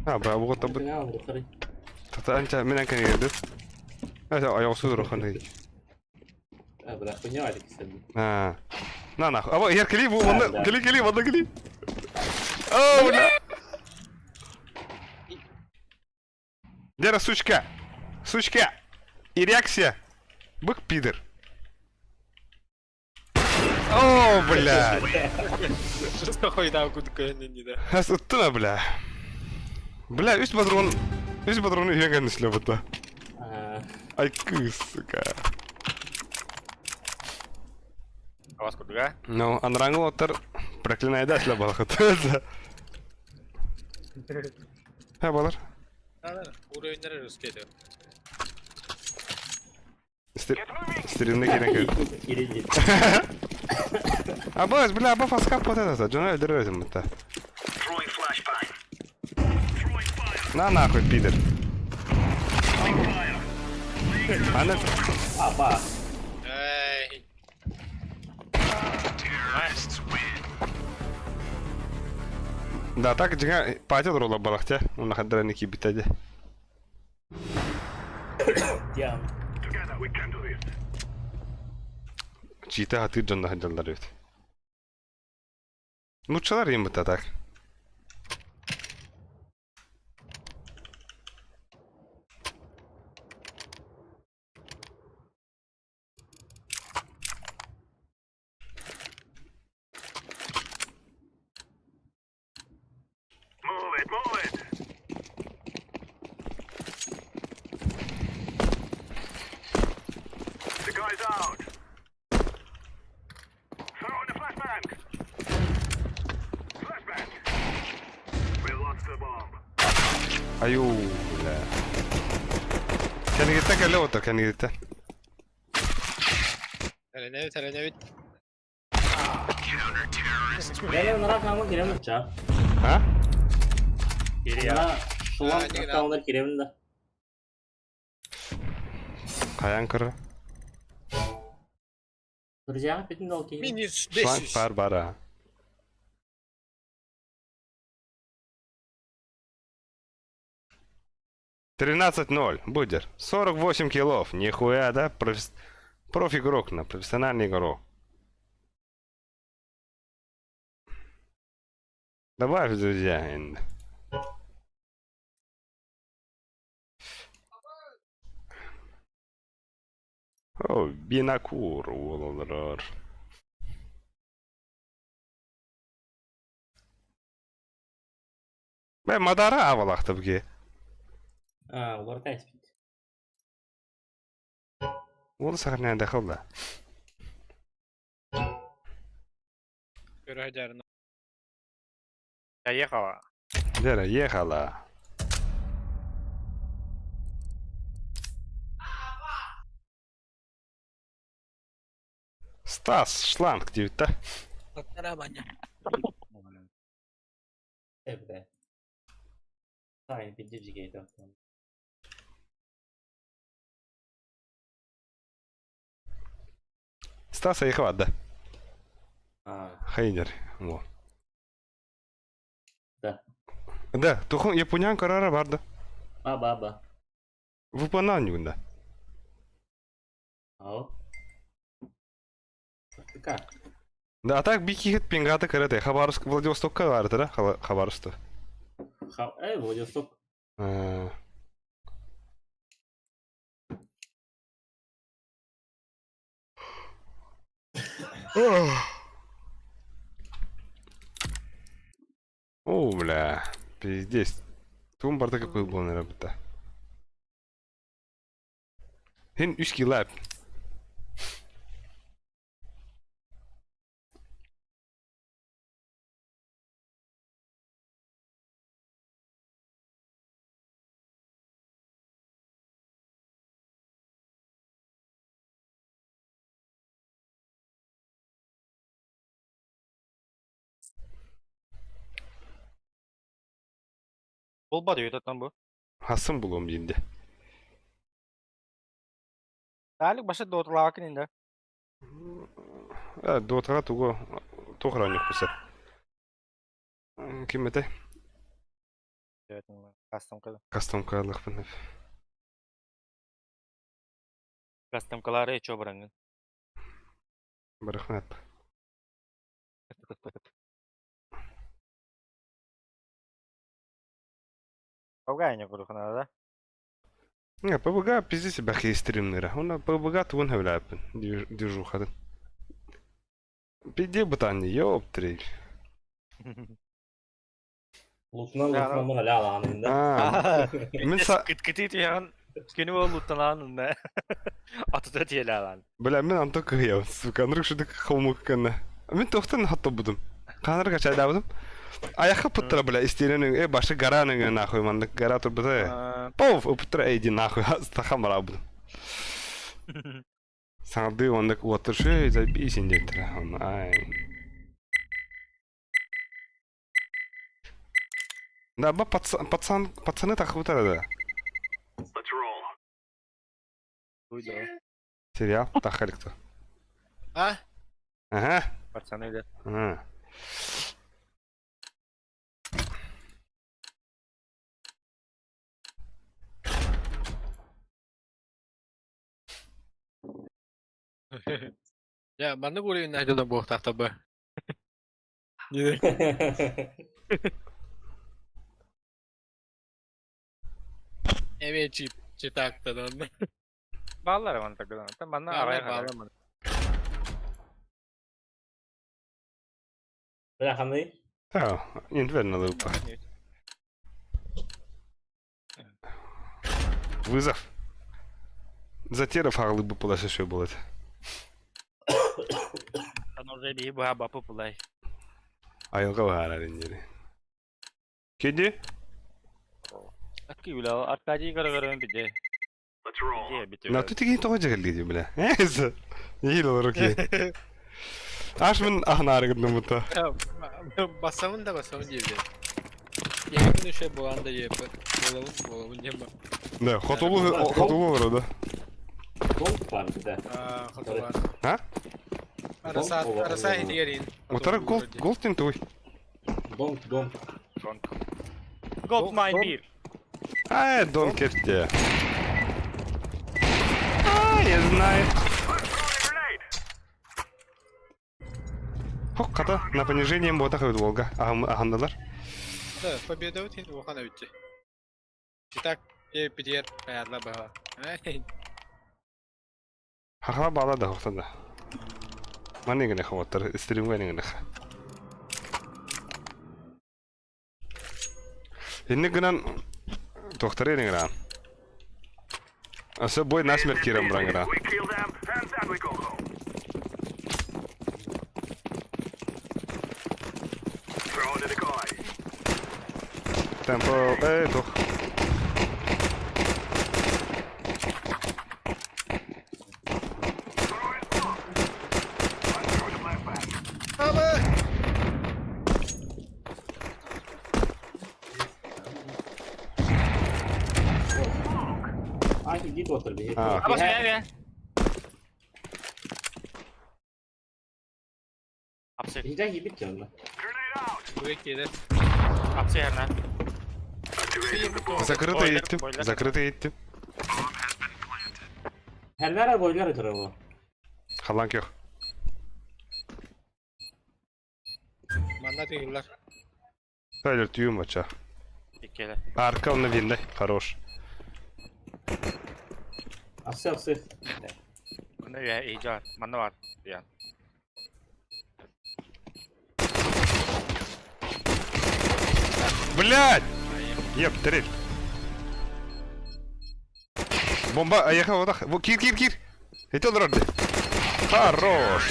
А, браво табыт. Тата анча мен анканегердим. Айоқсу рухан. А. На нахуй. Аба, ер кели бу манна кели кели манна кели. О, бля. Дера, сучка. Сучка. И реакция. Бык пидор. О, блядь. Хойдаа кудук көһүннүн да. Хас ыттына, бля. Бля, үс патрон. Үс патрон үйген шлепота. Ай, кыс, сука. Авас курдуга. Ну, анраңыл оттар проклинайда шлеп балахыт. Ха, балар. Уровеньдер русский Стримне керек. Абас, бля, аба фаскап вот это, Джона өлдөрөр это. На нахуй, пидор. Ана... Апа. Эй. Да, так дьиҥэ патя рула балахтя. Уна хаддара кибитеде. Диан. Чита хатыр дьонно сылдьаллар эбит. Нууччалар ииммит так. Айуу, бля. Кэнигиттэн кэллэ оттор кэнигиттэн. Эрэнэбит, эрэнэбит. Бэйэ нара камы киремин ча. А? Кире. Шулан аккаунтар киремин да. Хайан кыры. Друзья, бүтүн дол киһи. Минус Шланг 500. бар бара. 13-0, Будер. 48 килов. Нихуя, да? Проф-игрок, на, профессиональный игрок. Добавь, друзья. О, бинокур, уололорор. Бэ, мадара авалахта бге. А, уларта испит. Ол сохраняет доход, Көрө Я ехала. Лера, ехала. Стас, шланг девять, да? Эбде. Тай, бидди жигейді. Стаса ехала, да. А, Хайнер. Во. Да. Да, тухун японян карара барда. ба ба ба. Выполнение, да. Ау. Как? Да, а так бики хит пингата карате. Хабаровск, Владивосток карате, да? Хабаровск. Эй, Владивосток. А. О, бля, пиздец. Тум барда какой был, наверное, да. Хин үс килап. Булбат үһү бу. Хасын булуом диинде. Талик баша доталаакын инде. Э, дотаға тугу туох оонньуохпун сөп. Ким этэй? Кастомка. Кастомка ылыахпын. Кастомкалары ечо бараңын. Барахмат. Павгайня курухана да? Не, ПБГ пизди себя хейстримнера. Он ПБГ тугун хевляпын. Движухатын. Пизди бутанни, ёптриль. Лутунан лутунан бара ля алаанында. А, Мин са... Кыт-кыты тияган күнү ол луттанаан да. Атыта тиеле алан. Бля, мин анто кыһыйабын, сука, нырык шудык холмук кэннэ. Мин тохтан хатта будум. Каныр качайдабыдым. Аяққа пыттыра, бля, истеренің, э, башы гараның нахуй, мандык гара турбыта. Пов, ыпыттыра, эй, ди нахуй, стахан барабыдым. Саңарды ондык уаттыршы, заебись индектір. Ай. Да, ба, пацан, пацан, пацаны так да. Сериал, тахаликто. А? Ага. Пацаны да. Ага. Я маннык уровень найден буохтаахта бы. Эме чип читактан. Баллар ван тагдан. Там манна арай Баллар. Бля, ханы. Ja, inte väl allihopa. Вызов. Затеров ағылы бы была шеше болады. Аны уже бу бапы булай. Айылға бағар әрине. Кеде? Акки ула Аркадий көрө биде. Бите бите. На тут деген тоға жігілді бля. Эсі. Ел олар окей. Аш мін ахнары гыдным бұта. Басамын да басамын диэбит. Яһын үше буолан да диэппит. Буолабын буолабын диэн ба. Да, хотулу хотулу олар да. Донк бар бизде. Аа, хотулар. А? Араса араса хитигерин. Утара гол голтин туй. Донк, донк. Gold mine 1. Ай, дон кетті. А, я знаю. Хок, қата, на понижение бота қойды Волга. Ағандалар. Да, победа вот хин ухана үтти. Читак диэппитигэр аярла баха. Хахала бала да хоқтанда. Маны гіне хаваттар, стримге гіне. Инне гынан тохтары гынан. Аса бой насмерть кирам брангра. Темпо, эй, тох. Ай, гит отыр бе. А. Абас бе. Апсы. Хижен гибит жанна. Бүре келер. Апсы herna. Закрыто Бойлер, еттім, бойлер. закрыто еттім. Хәлләр бойлар өтөр бу. Халанк yok. Манна тыгыллар. Тайлер түйім бача. Иккеле. Арка он винде, хорош. Апсы апсы. Мына я ижар. Манна бар. Я. Блять! Еп, трель. Бомба, аяқа одақ. Во, Кир, кир, кир. Это олар Хорош.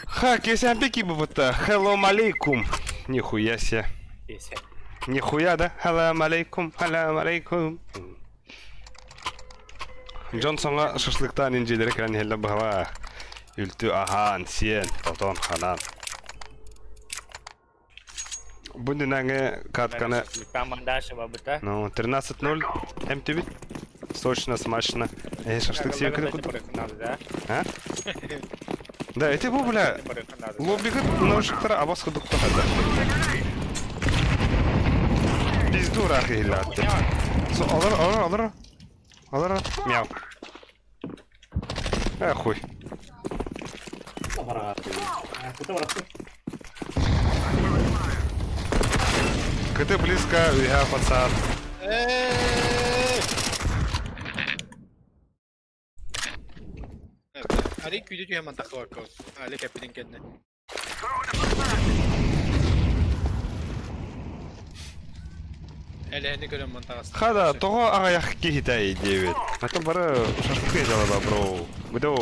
Ха, кесәмпе будто. Хеллом алейкум. Нихуя себе. Есе. Нихуя, да? Халам алейкум, халам алейкум. Джонсонга шашлыктан инжелер экран хелле бала. Үлтү ахан, сиен, тотон ханан. Бу иннинээҥи катканы ну, 13-0 эмтибит. Сочно, смачно. Эй, шашлык сиэккэ курдук. А? Да, эти бу, бля, лоббигыт наушниктара абас курдук тахада. Пизду рах иһиллээтти. Со, алар, алар, алар. Алар, мяу. Э, хуй. КТ близко, уйга пацан. Арый күүтэ түһэн мантахтыбакка Али кэппитин кэннэ. Элэһини көрөн мантаҕаста. Хада, тоҕо аҕыйах киһитэй диэбит. А то бары шашлык дьалаба, бро. Бдо.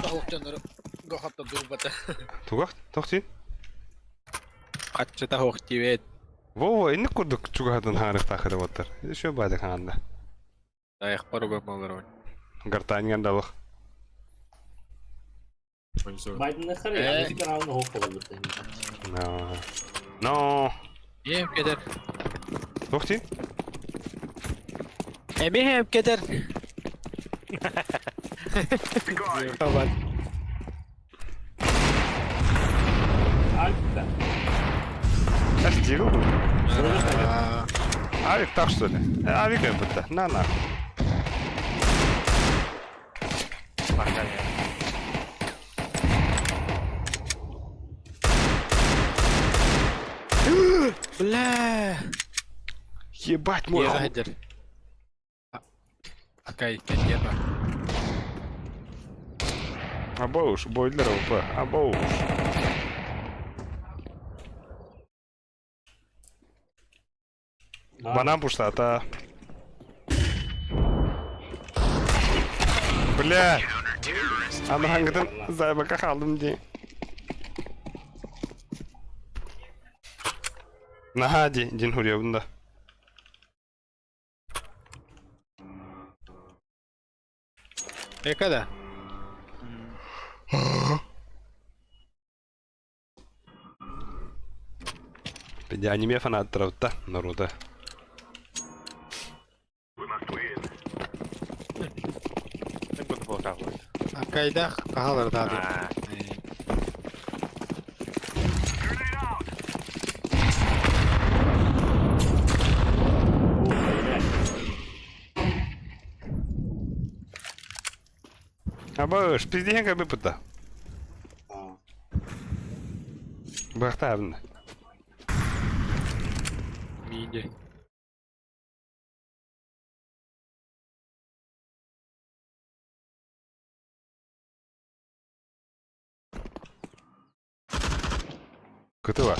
Тоһук дьоннору гохотто дуубата. Тугах, тохти? Хаччыта хуох диэбит. Во-во, инник курдук чугаһатан хаарыктаах эрэ буоттар. Еще баадык хаанда. Тайахпар угам олорон. Гартаниан далых. No. No. Эм кедер. Тохти? Эми эм кедер. Табан. Аж дигл был. Авик так что ли? Авик это. На нахуй. Бля. Ебать мой. Егадер. Акай, кендеба. Абоуш, бойлер ОП, абоуш. Банан пуштата. Бля! Анаһаҥҥытын заебака хааллым дии. Наһаа дии, дин хуруйабын да. Эка да. Пиди аниме фанаттарабытта Наруто. Акайдах кахалар даады. Абыш, пиздиһэн кэбиппыта. Быахтаабын. Миинде. Кытыла.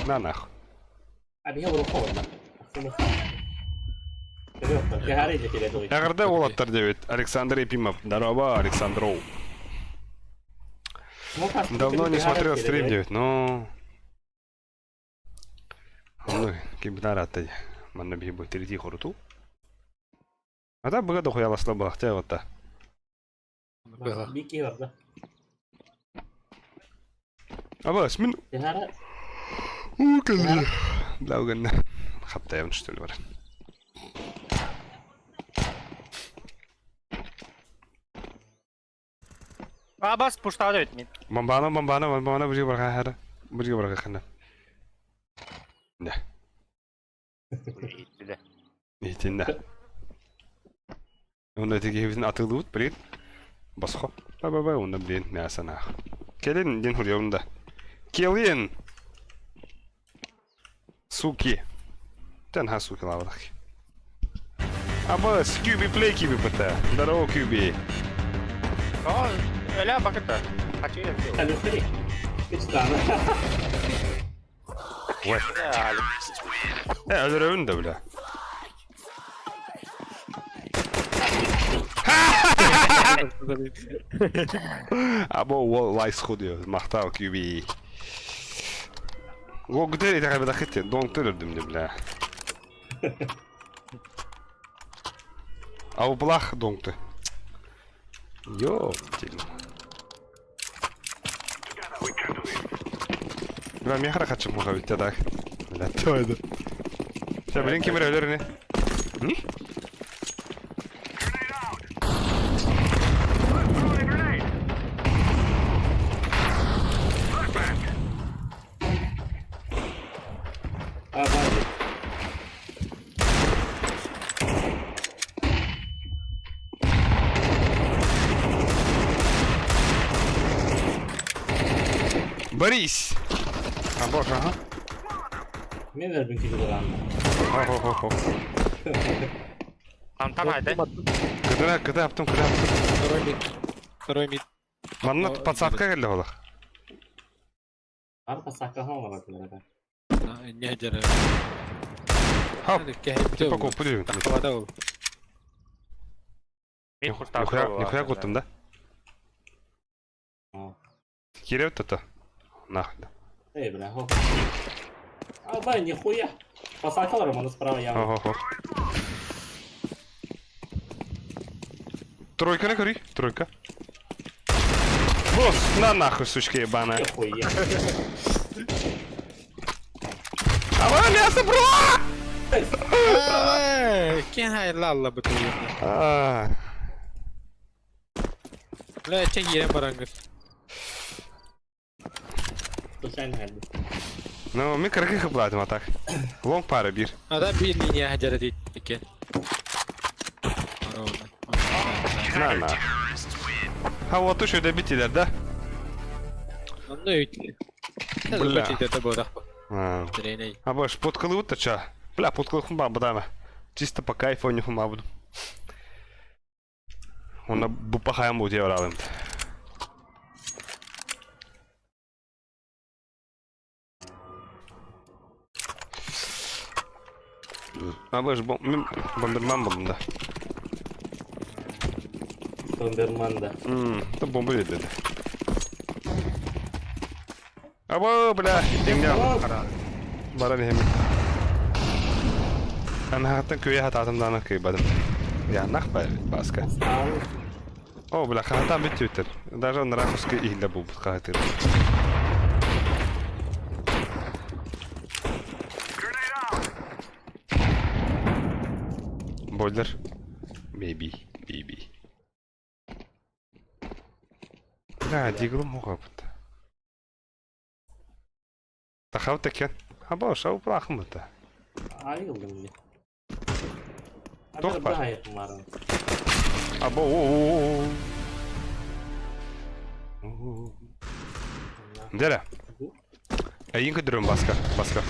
На нахуй. Эҕэрдэ уолаттар диэбит Александр Епимов. Здорово, Александров. Давно не смотрел стрим диэбит, но... Онно ким арааттай манна биһи бу тиритии хорутуу. Ата быга дохуяласла балахтя ота. Абас мин уу кэлли. Бла угэннэ. Хаптайабын что ли бар. Абас пуштаады өт мин. Бомбана, бомбана, бомбана бужи барга хара. Бужи барга хана. Да. Иттиле. Итиннэ. Онно ити киһибитин атыылыыбыт, блин. Босхо. Ба-ба-ба, онно, блин, мясо нах. Кэлин, дин хуруйабын да. Кэлин! Суки. Тэн ха суки лаврах. Аба, Скюби плей киби пыта. Здорово, Кюби. О, эля бакыта. Хочу я сделать. Ой. Э, өлөрөбүн да, бля. Або уол лайс худио, махтал QB. Логдер итэҕэйбэтэххит донтер өлдүм дии бля. Абыплах доҥты. Ёптель. Бля, миэхэ хачым муха бүттэ так. Бля, то это. Сейчас, блин, ким эрэ өлөр ини. Не? А, бачу. Борис! А, боже, ага. Мен өлбүн киһи буолаанна. Хо-хо-хо-хо. Антан айда. Кыдына, кыда аптым, кыда аптым. Второй мид. Второй мид. Манна О, подсадка келле олох. Арта сакка хоҥоро этэ. Не дьэрэ. Хоп, типа купили. Таххабата ол. Мид куртаах. Нихуя, нихуя куттум, да? А. Кирев то Нахуй. Эй, бля, хоп. А, бай, нихуя. Посакалар, маны справа явно. Хо-хо-хо. Тройка на кори, тройка. Босс, на нахуй, сучка ебаная. Нихуя. А мясо, бро! Кин хайла бытый. А, Бля, че киирэн бараҥҥыт. Случайно хәлби. Ну, мин кыргы хыпладым, а так. Лонг пары бир. Ада биир линия дьэрэ дии икки. На, на. Ha, вот еще добитилер, да? Онно үт. Бля. Бля. Буолах. А, Треней. а больше подкалы ча. Бля, подкалы хума бадама. Чисто по кайфу не хума буду. Он бупахаям будет я ралым. А больше бом, бомберман болдум да. Бомберман да. Это бомба dedi. Або, бля, деңне. Баран hemen. Ана хаттан көйе хататым кыйбадым. Я нах баска. О, бля, хатан бит түтер. Даже он рахуска ихле бу хатыр. Бойлер. Maybe, baby. Бля, диглым муға бұнда. Тахау текен. Аба, шау прахым бұнда. Айылдым мне. Тох бар? бар. Аба, о, о, о. Дере. Эйин көдөрөм баска, баска.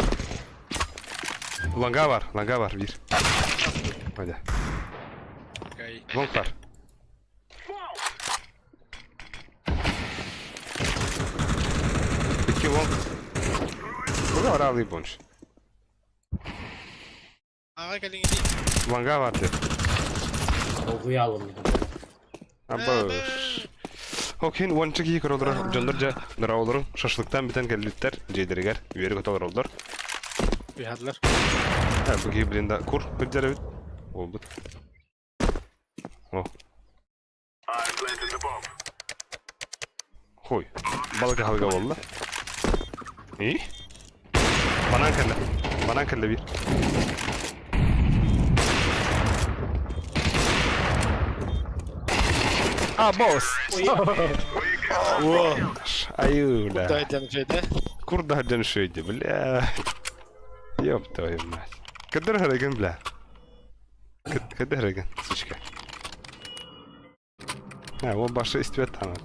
Ланга бар, ланга бар, бир. Hadi. Long var. İki long. Bu da var bonş. Аҕа кэлиҥ Ланга var dedi. Олгуялым. Аба. Окей, уонча кии көрөлөр, дьоннор дьэ нара олорун, шашлыктан бүтэн кэллиттэр, дьиэдэригэр, үөрэ көтө олороллор. Биһадылар. Ә, бу киһи блин да кур бирдер эбит. Буолбут. О. Хой, балык аһылыга буолла. И? Банан кэллэ. Банан кэллэ биир. А, босс! Аюля. Дайден жеде. Курда ден шөйді, бля. Ёб твою мать. Кадыр хараган, бля. Кадыр хараган, сучка. А, ол башы истібет танат.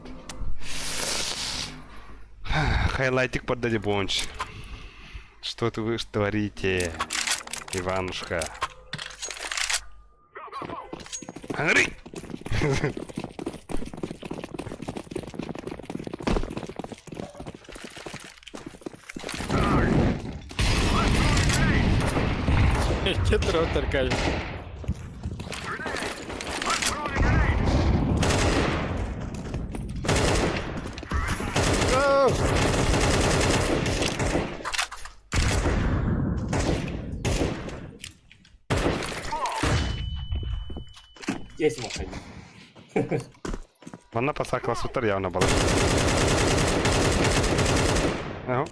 Хайлайтик поддади бонч. Что ты вы творите, Иванушка? Ангры! Кетір отыр кәл. Есть махай. Манна пасакласпыттар явно балар. Аһо.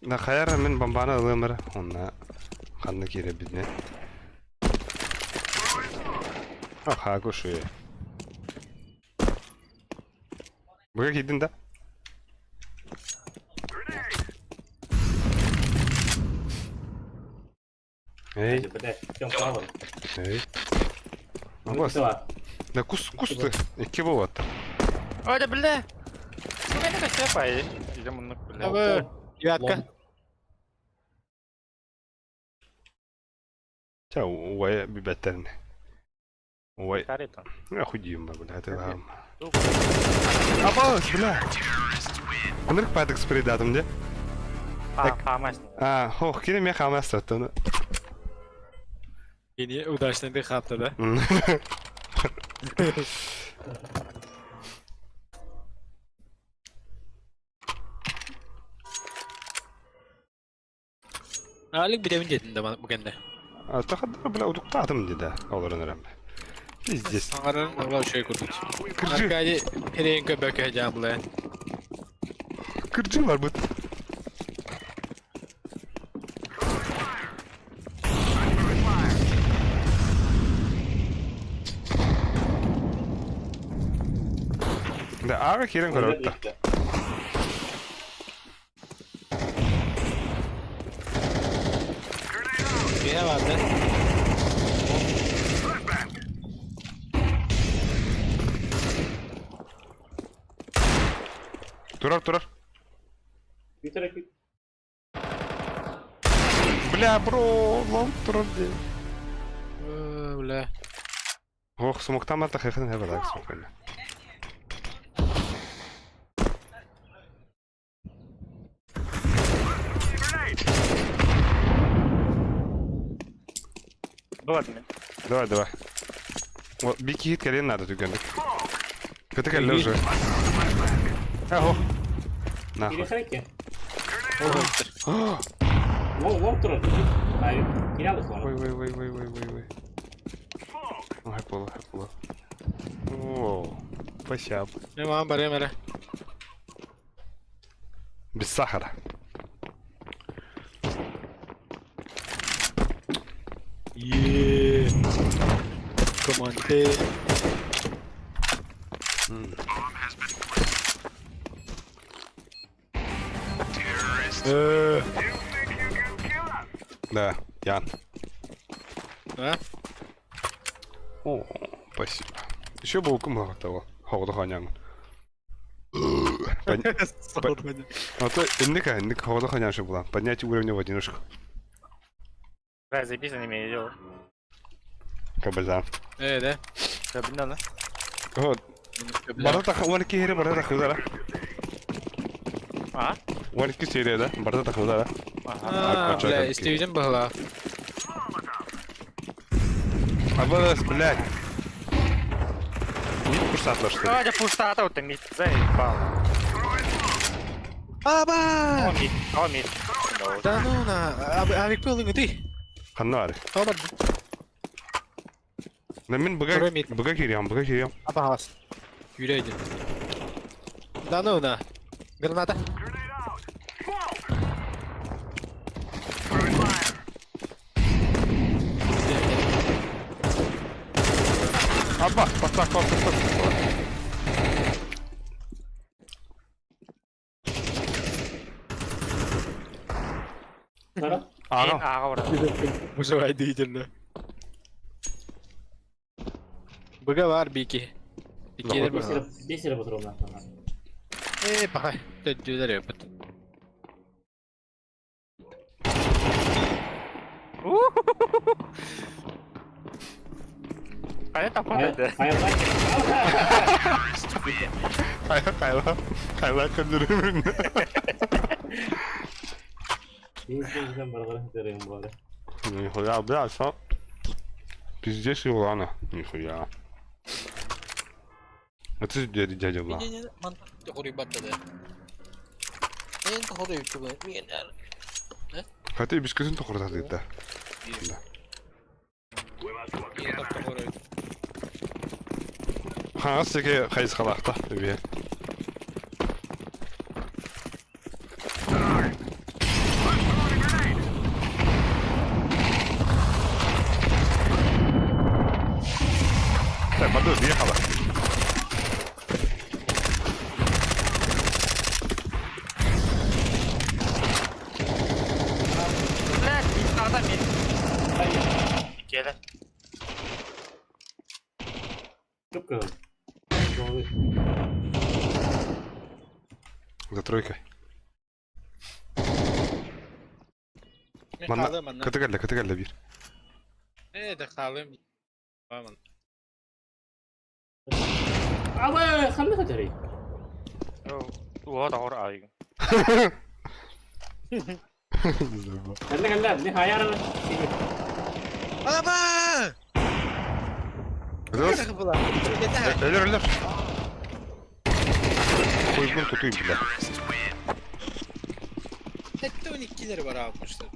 Да хайар мин бомбаны ылыам эрэ. Онна ханна киирэбитинэ. Аха, кушай. Быга киирдин да? Эй. Эй. Абас. Да кус кусты. Икки болот. Ой, да бля. Ну, мен это пай. Идем муннук, бля. Девятка. Ча, уай бибеттен. Уай. Карета. Охуйдим, бля, это лам. Абас, бля. Онырк патык спридатым де. А, хох, кини мен хамас тоттону. Кини удачно ты хапта, да? Алик бирэбин диэтин да бу кэннэ. Тахаддар бля удуктаатым диде олорон эрем. Пиздец. Саҥарарын ола үчүгэй курдук. Кырдьы. Аркадий эрэйин көрбөккө дьаабылайан. Кырдьы барбыт. Да, ага кирен көрөттө. Киһи барды. Турар, турар. Бля, бро, лом турар дии. Бля. Ох, смоктамата хэхэн хэвэлак смокна. Давай, давай. Вот, бики хит кэлиэн надо түгэнник. Көтө кэллэ уже. Аһо. Нахуй. Ой, ой, ой, ой, ой, ой, ой. Ой, пола, пола. О, спасибо. Мен маған барыам эрэ. Без сахара. Еее. Команде. Да, Ян. А? О, спасибо. Еще бы укум того. Хоҕото ханяҥ. А то инника, инник хоҕото ханяҥ была. Поднять уровень в одиночку. Бля, заебись за ними идёт. Кабазан. Ээ, да? Кабина, да? Вот. Барда так, 12 хери барда так да. А? 12 серия, да? Барда так да. А, бля, истибитим быһылаах. Абас, блядь. Мид курсатлар, что ли? Давайте пустата вот мид, заебал. Аба! О, мид, о, мид. Да ну на, авик пылың ты. Ханна Аба. Да мин быга быга кириям, быга кириям. Аба хас. Юрейдин. Да ну на. Граната. Аба, пастак, пастак, пастак. Ага. Ага, Мужевай деятельно. Быга бар бики. Бикелер бар. Э, пахай. Төдүлөр өпөт. А это падает. Хайла, хайла. Хайла көндүрүмүн. Нихуя, бля, что? Пиздец и ладно. Нихуя. Это дядя, дядя была. Хотя и без көтөн тохурдат да. Орой. Хаҥас диэки хайысхалаахта үбүө. Так, баду, въехала. Блядь, саҕата мин. Иккиэлэр. Кып-кыһыл. За тройкой. Мен Манна хаалыам манна. кыты кэллэ, кыты кэллэ биир. Ээ да хаалыам. Бааман. Абы, ханна көтөрүй? Уота хор айгын. Кэллэ кэллэ, не хайараны. Аба! Өлөр, өлөр. Хуйбун тутуй, бля. Хэтте 12-лери бар almışlar.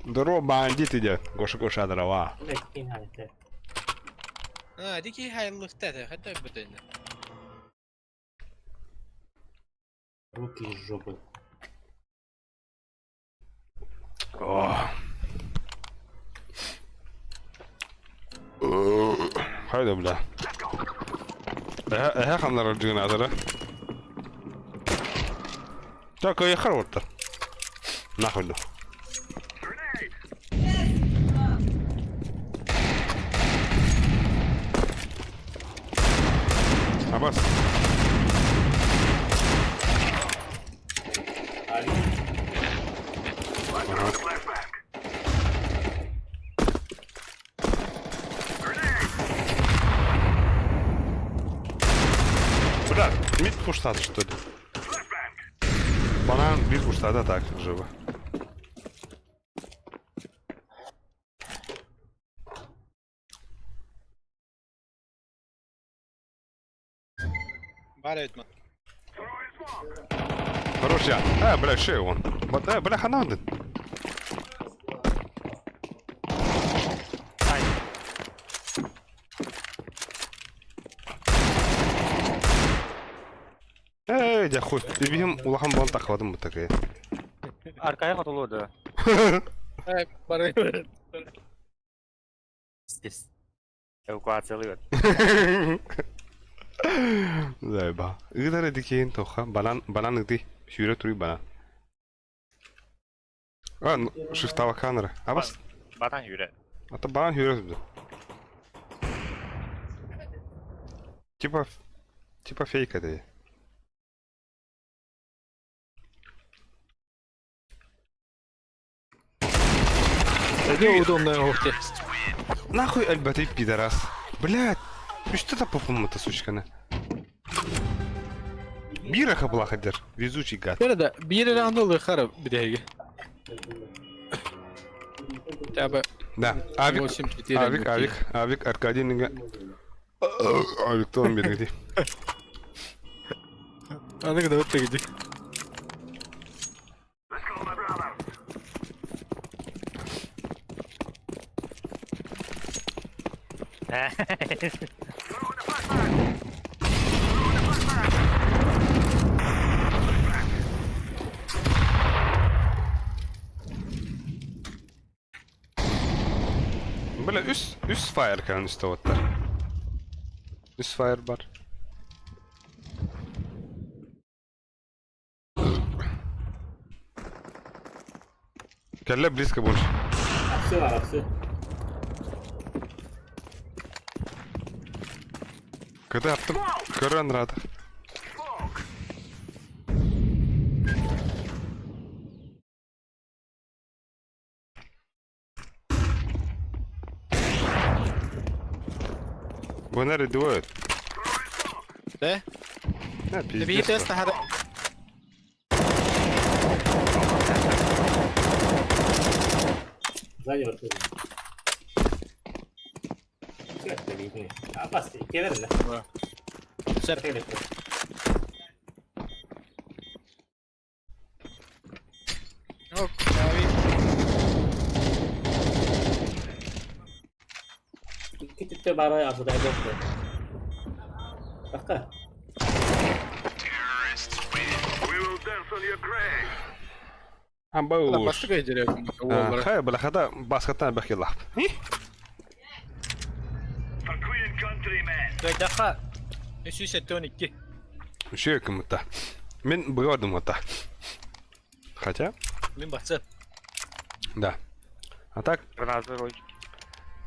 Здорово, бандит идет. Гоша, Гоша, дрова. Ha, diki hayırlıkta da, hatta bu da. Руки из жопы. О. Хайда, бля. Эһэ ханнар дьыгынаатара. Так, ехар вот Нахуй да. Абас. Бля, мид пуштат, что ли? Банан бир пуштата так, живо. Бар evet man. Хорош я. А, бля, шею он. Вот, бля, хана он. Эй, дя хуй. Бигим улахан бон тахвадым бу такая. Аркая хотулу да. Эй, бар. Здесь. Эвакуациялыгыт. Зайба. Ыдар эдикейин тоха. Банан, банан ыды. Сүүрэ туруй банан. А, ну, шифтава камера. А бас, Батан юрэ. а то банан сүүрэ туруй. Типа, типа фейк это. Это удобная ухте. Нахуй альбатый пидорас. Блядь, ну что то попом-то, сучка, на. Бира хабла хадер. Везучий гад. Bir de bir yere andalı харап bir de. Хотя бы Да, авик, 8-4. авик, авик, авик, Аркадий, неге... Авик, то он бергди. Аны гына өттө гидик. Бля, үс, үс фаер кэлэн үстэ Үс фаер бар. Кэллэ близко больше. Апсы бар, апсы. Когда аптым, көрөн рада. Бонары двое. Да? Да, Bir пиздец. test daha da. Сзади вот тут. Всё, это видно. А, бас, келер, да? Сэр. Келер. Yok, abi. Өттө бары ожидает. Бака. Амба уж. Бастык өйдөрө уоллара. Хай, бля, хата баскаттан бахилах. Кыайдахха 372. Еще кому-то. Мен бұрдым это. Хотя, Мин батса. да. А так, Гранатный ролик.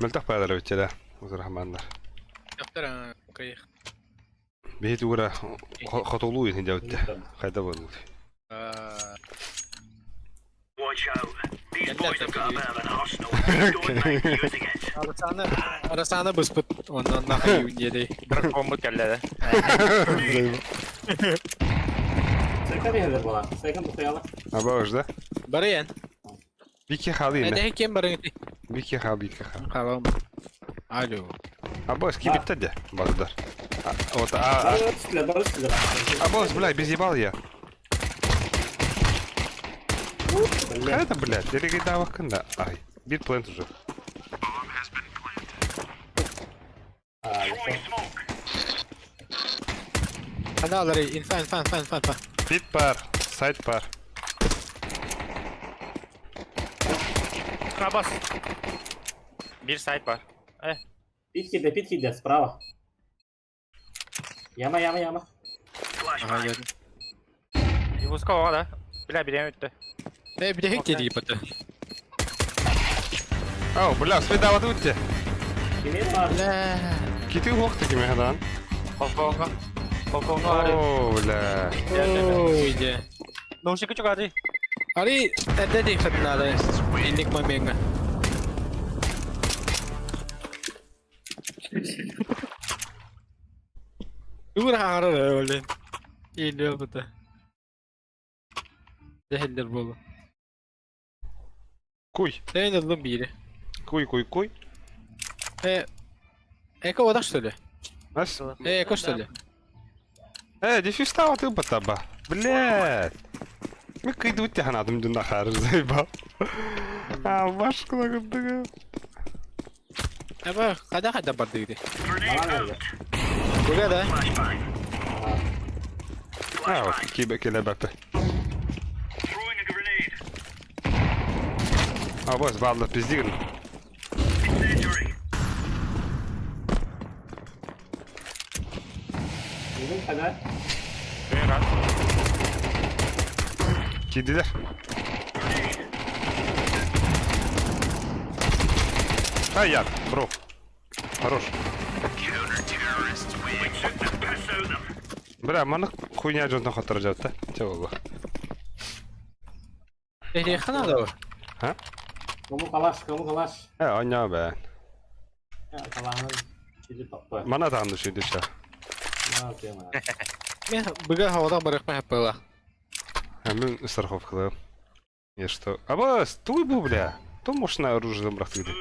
мөлтөх пайдалар өтте да. Узрахмандар. Доктор кайых. Бейт ура хотолу ин дәүтте. Хайда болду. Арасаны арасаны быспыт оннан нахай диэри. Дракон бу кэллэ. Сайкан ehler була. Сайкан тухаяла. Аба да? Барыян. Бики халы ме. Эдэ кем барың ти? Бики хал, бики хал. Халам. Алло. Аба скибитте де. Баздар. Вот а Бары түстүлөр, бары түстүлөр. Абос, бля, без ебал я. Бля. Это, блядь, или да. Ай, бит плент уже. А, всё. Аналары инфа инфа инфа инфа инфа. Бит пар, сайт пар. Абас. Bir site var. Eh. Пит киде, пит киде, справа. Яма, яма, яма. Ага, geldim. Yuvuska oğa da. Бля, билем өттө. Э, bir de hack dedi бата. Ау, бля, свидава тут. Кеме бар. Бля. Кити хохты кеме хадан. Хоконга. Хоконга ари. О, бля. Ой, де. Ноши күчүк ари. Ари, эдэ ди хатналы. Инник маменга. Ура ара öyle. İyi бата. Дехелдер болу. Куй, Sen alın biri. куй, куй, куй. Э, Эко вода что ли? Нас. Э, эко что ли? Э, дефюз ты батаба. Блядь. Мы кайдут тебя надо мне нахар заебал. А, башка курдуга. Аба, када када барды иди. Мала nerede? Буга да. А, вот, кибе келе бәпі. А, бос, балда пиздигін. Bizim kadar. Бер Кидилер. Ай, я, бро. Хорош. Бля, маны хуйня жонтон хаттара жабыт да. Че болду? Э, хана да. Кому калаш, кому калаш. Э, ойна бе. Калаһын чиди таппы. Мана тағынды шүйді ша. Мана тема. Мен буга хавадан барыкма хаппала. А мен страховкалап. Я что? Абас, туй бу, бля. То может на оружие забрать где.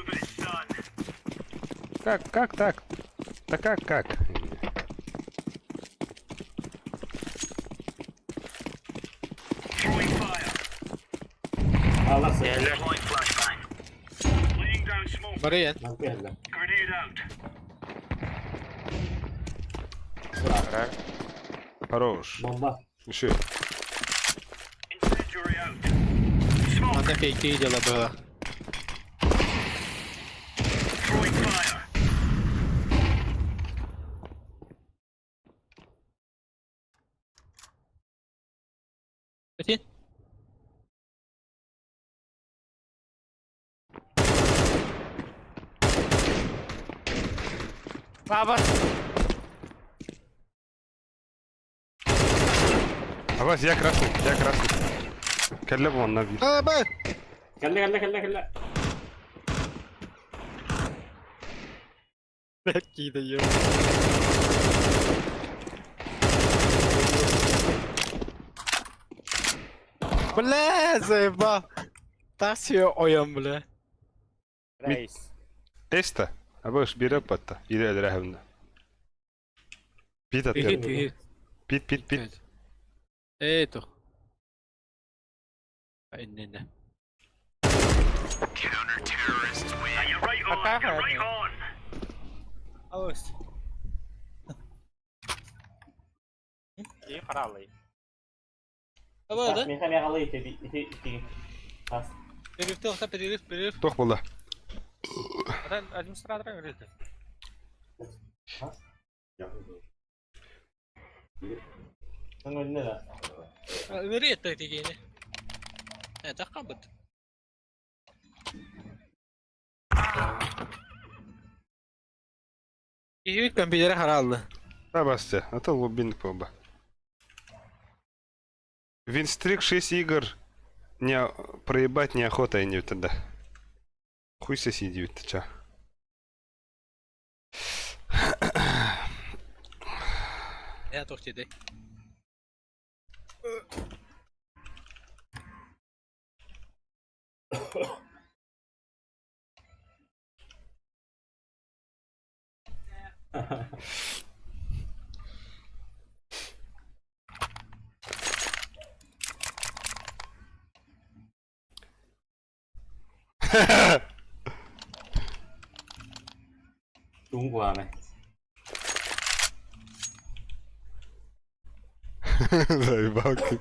Как, как так? Да как, как? Алар сен. Барыян. Мына ehler. Хорош. Бомба. Еще. Анда фейки дела было. Өтен. Абас. Абас, я красный, я красный. Келле бу онна bir. Аба. Кэллэ, кэллэ, кэллэ, кэллэ. Бәкки де yok. Бля, заеба. Такси оян, бля. Рейс. Эста. Абас, бире патта. Ире эле Пит Тихи, аттı. тихи. Пит, пит, пит. Эй, то. Инне. Пока. Алыс. Киһи хараалый. Аба да? Миха миха алый ити ити ити. Тас. Перерывте охта перерыв, перерыв. Туох буолла? Атын администратор ыҥырыыта. Өҥөлүнэ да. Ыҥырыы этте тигиини. Это хабыт. Киһибит компьютера хараалла. Абасте, а то лубин буолба. Винстрик 6 игр не проебать неохота и не тогда. Хуй соси диэбит ча. Ээ туох диэтэй? Тугун куһаҕанай? Заебал ты.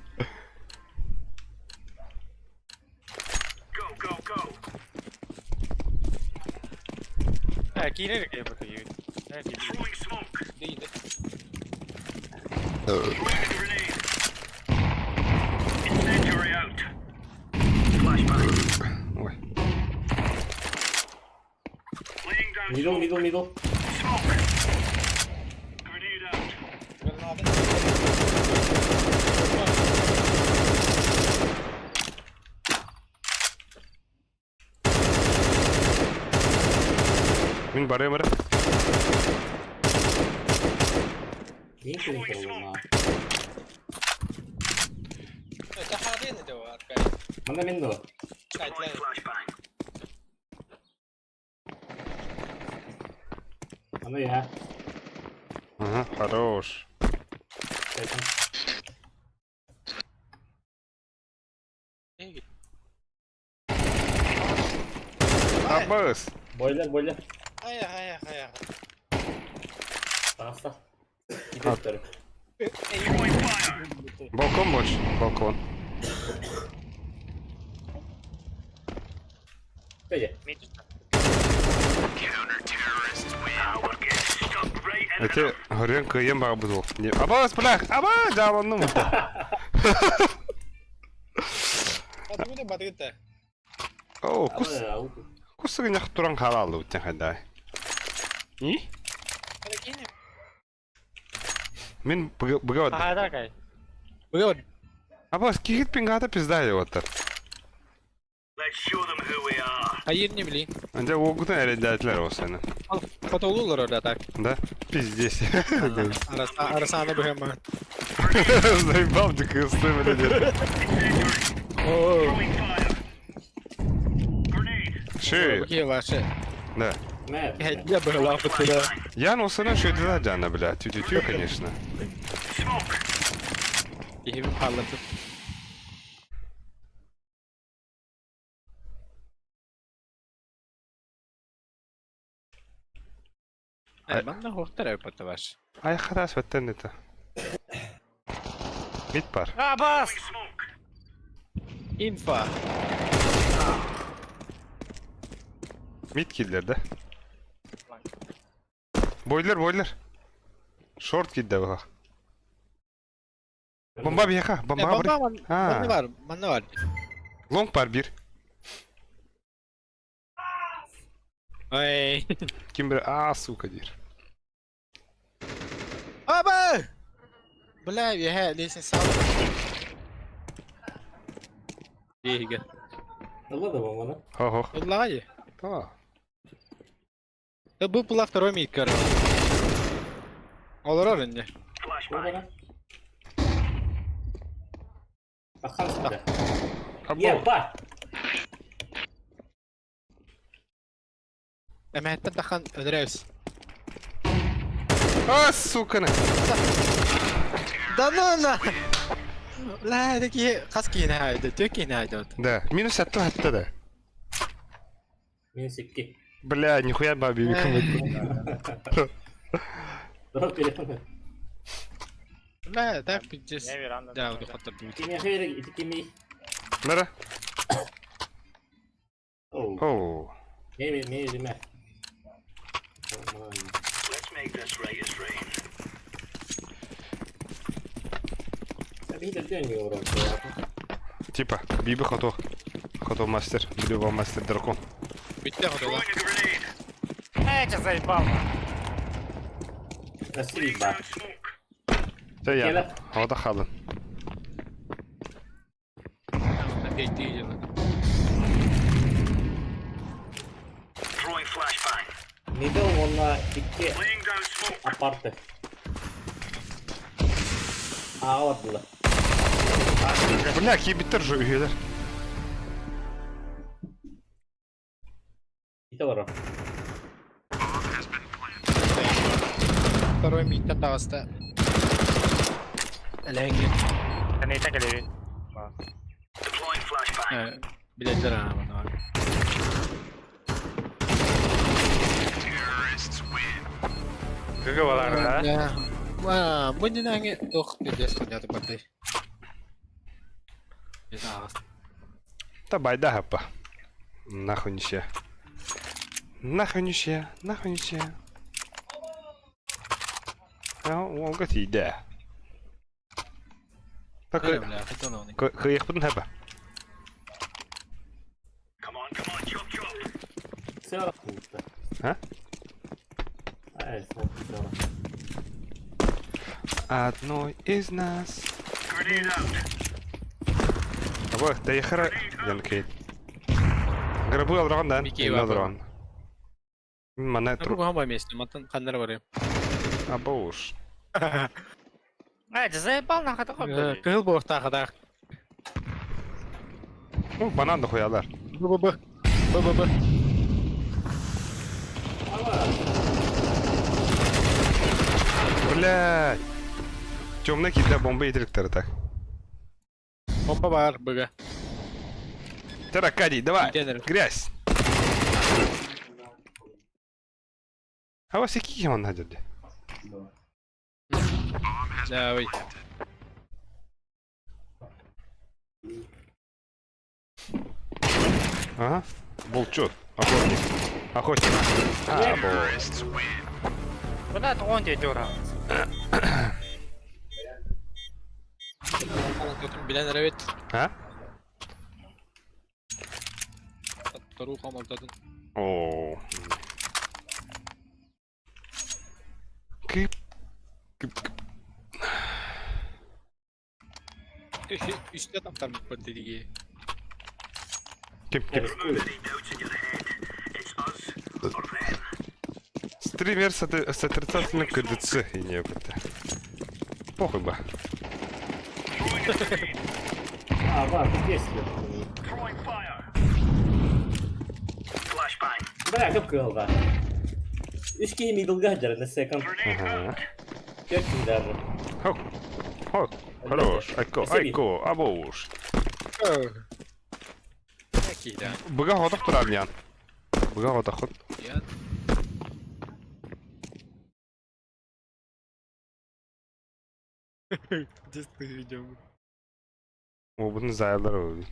Ээ киирэр киһи киһи. Ээ киирэр. Диidi. Ой. Middle, middle, middle. Мин барыам эрэ. Киин киин буолла. Это хадын это арка. Манна мин дуо? Манна я. Ага, хорош. Абыс. Бойлер, бойлер. Хайа, хайа, хайа. Таҕыста. Ити Балкон больше. Балкон. Пэйэ. Эти горен кыйын баар буол. Абас, блях! Абас, дьааланным. Батыгы батыгы О, кус кус туран хаалаллы уттен хайдай. И? Мин быга Хаайдар кай. Быга Абас, кихит пингата пизда оттар. Hayır не билeyim. Анжа огутан эрэдээтлер осаны. Потолулар да так. Да? Пиздец. Арасаны быһыма. Заебал ты кысты, блядь. Ши. Быһы ваше. Да. Мэ. Я была туда. Я ну сына что это Джана, бля. Тю-тю-тю, конечно. Киһибин хааллатып. Манна хуохтар эппата ваш. Ай хатас баттан это. Мид бар. Абас! Инфа. Мид киллер да? Бойлер, бойлер. Шорт кидде була. Бомба биэхэ, бомба Бомба бар. манна бар, манна бар. Лонг бар бир. Ой. Ким бир, а, сука диир. Аба! Бля, я лестница. Диигэ. Ылла да бомбаны. Хо-хо. Ыллаҕай. А. Бу була второй мид, короче. Олорор инне. Бомбаны. Бахан сюда. Або. Ебать! Эмэһэттэн тахан өлөрөбүс. А, сука на. Да ну на! Бля, такие хас киһини хаайда, түө киһини хаайда. Да, минус атты хатта да. Минус 2. Бля, нихуя бабе. Дроп телефон. Бля, так пиздец. Не веранда. Да, вот хотор будет. Кимиэхэ эрэ ити кимий? Нара. Оу. Оу. Ме ме ме. Типа, биби хото. Хото мастер, блюва мастер дракон. Бүттэ хотола. Эй, че заебал. Спасибо. Те я. Ода халын. Опять ты делай. Middle уонна икки апарты. Аалардылар. Бля, кибиттер же үйелер. Ити олорор. Второй мид таҕыста. Элэҥҥи. Нейта келеби. Билэллэр аа манна. Гыгы балар, да? Ва, бу нинаңы тох пиздец хуйнята барды. Это ағас. Та байда хапа. Нахуй ничья. Нахуй ничья, нахуй ничья. А, ол тиийдэ. Так, Бля, хотел он. кыйықпытын хапа. Сыара куутта. А? Ай, сыара. Одной из нас. Абы, тайхара янкейт. Грабы алраган да. Микей бар. Алраган. Мана тру. Другом месте, мантан ханнар бар. Абы уж. Эй, че заебал нахуй такой. Кыһыл буохтаах хатаах. Ну, банан да хуялар. Б б б. Б б б. Блядь. Темный кида бомба етіліктері так. Бомба бар быга. Тер, Аркадий, давай. Контейнер. Грязь. А вас какие он найдет? Давай. Ага. Волчок. Охотник. Охотник. А, бо. Куда он тебе дёра? Билен ревет. А? Тару хамалтатын. О. Кып. Кып, кып. Үстэ таптар бит диги. Кип, кип. Стример с, с отрицательным КДЦ и не это. Похуй бы. А, бар, тут есть Бля, как кылда. Үч киһи миддлга дьэр, на секонд. Ага. Төрт киһи даже. Хоп. Хоп. Хорош. Айко, айко, абоуш. Какие да. Быга хотох турар ян. Быга хотох хот. Я. Где ты идем? О, бұны зайылар ол.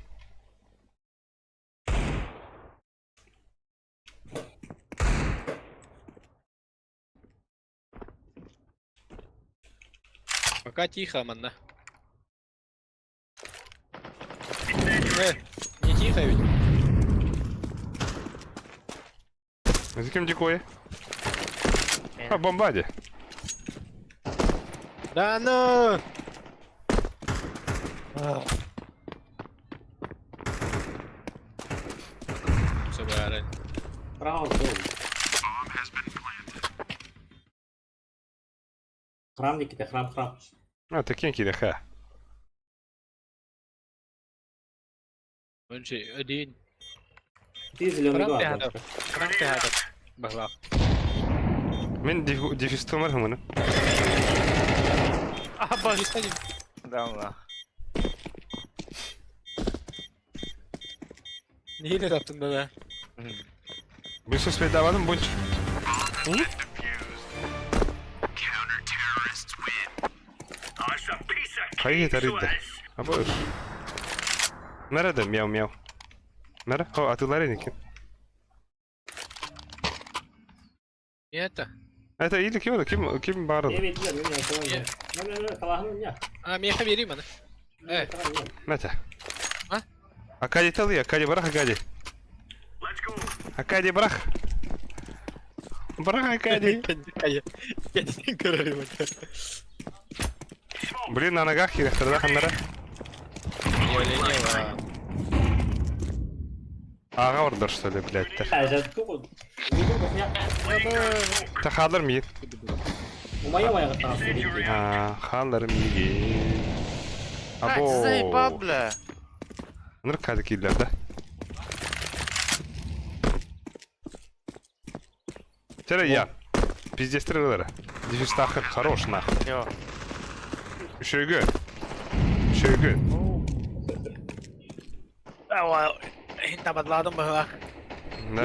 Пока тихо, манна. Не тихо ведь? За кем дикой? А, бомбади. Да ну! Все, бля, Право, был. Храм, Никита, храм, храм. А, такие кидаха. Он же один. Ты зеленый Храм глаз. театр. Храм театр. Багла. Мен дефистомар хымыны. А, Не станем. Да, ла. Не или таптын да. Бұл сөз пайдаланым больше. Хайы тарыйда. Абы. Nerede мяу мяу? Nere? О, атылар екен. Не это? Это или ким ким ким барын? А, меха бери маны. Э. Мете. А? Акади талы, Акади барах, Акади. Акади барах. Барах, Акади. Блин, на ногах кирехтерде ханнара. Ага ордер, что ли, блядь, то. Та хаалар миин. А, хаалар миин. Або. Заебал, бля. Ныр кады кийлер, да? Тере я. Пиздец трылары. Дефистахыр хорош нахуй. Йо. Үшөйгө. Үшөйгө. Табадладым быһылаах. Да.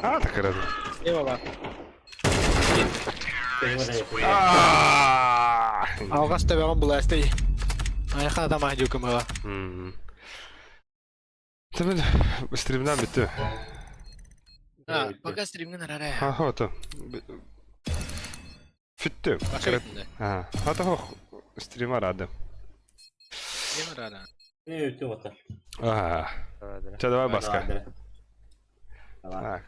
А, так раз. Алҕас төбөҕүн булаастай. Айхан атамаа дьукумыла. Тэмэн стримнан бүттү. А, пока стримҥин арара. А, вот. Бүттү. А, ата стрим арады. Стрим арада. А. Чэ, давай баска. Так.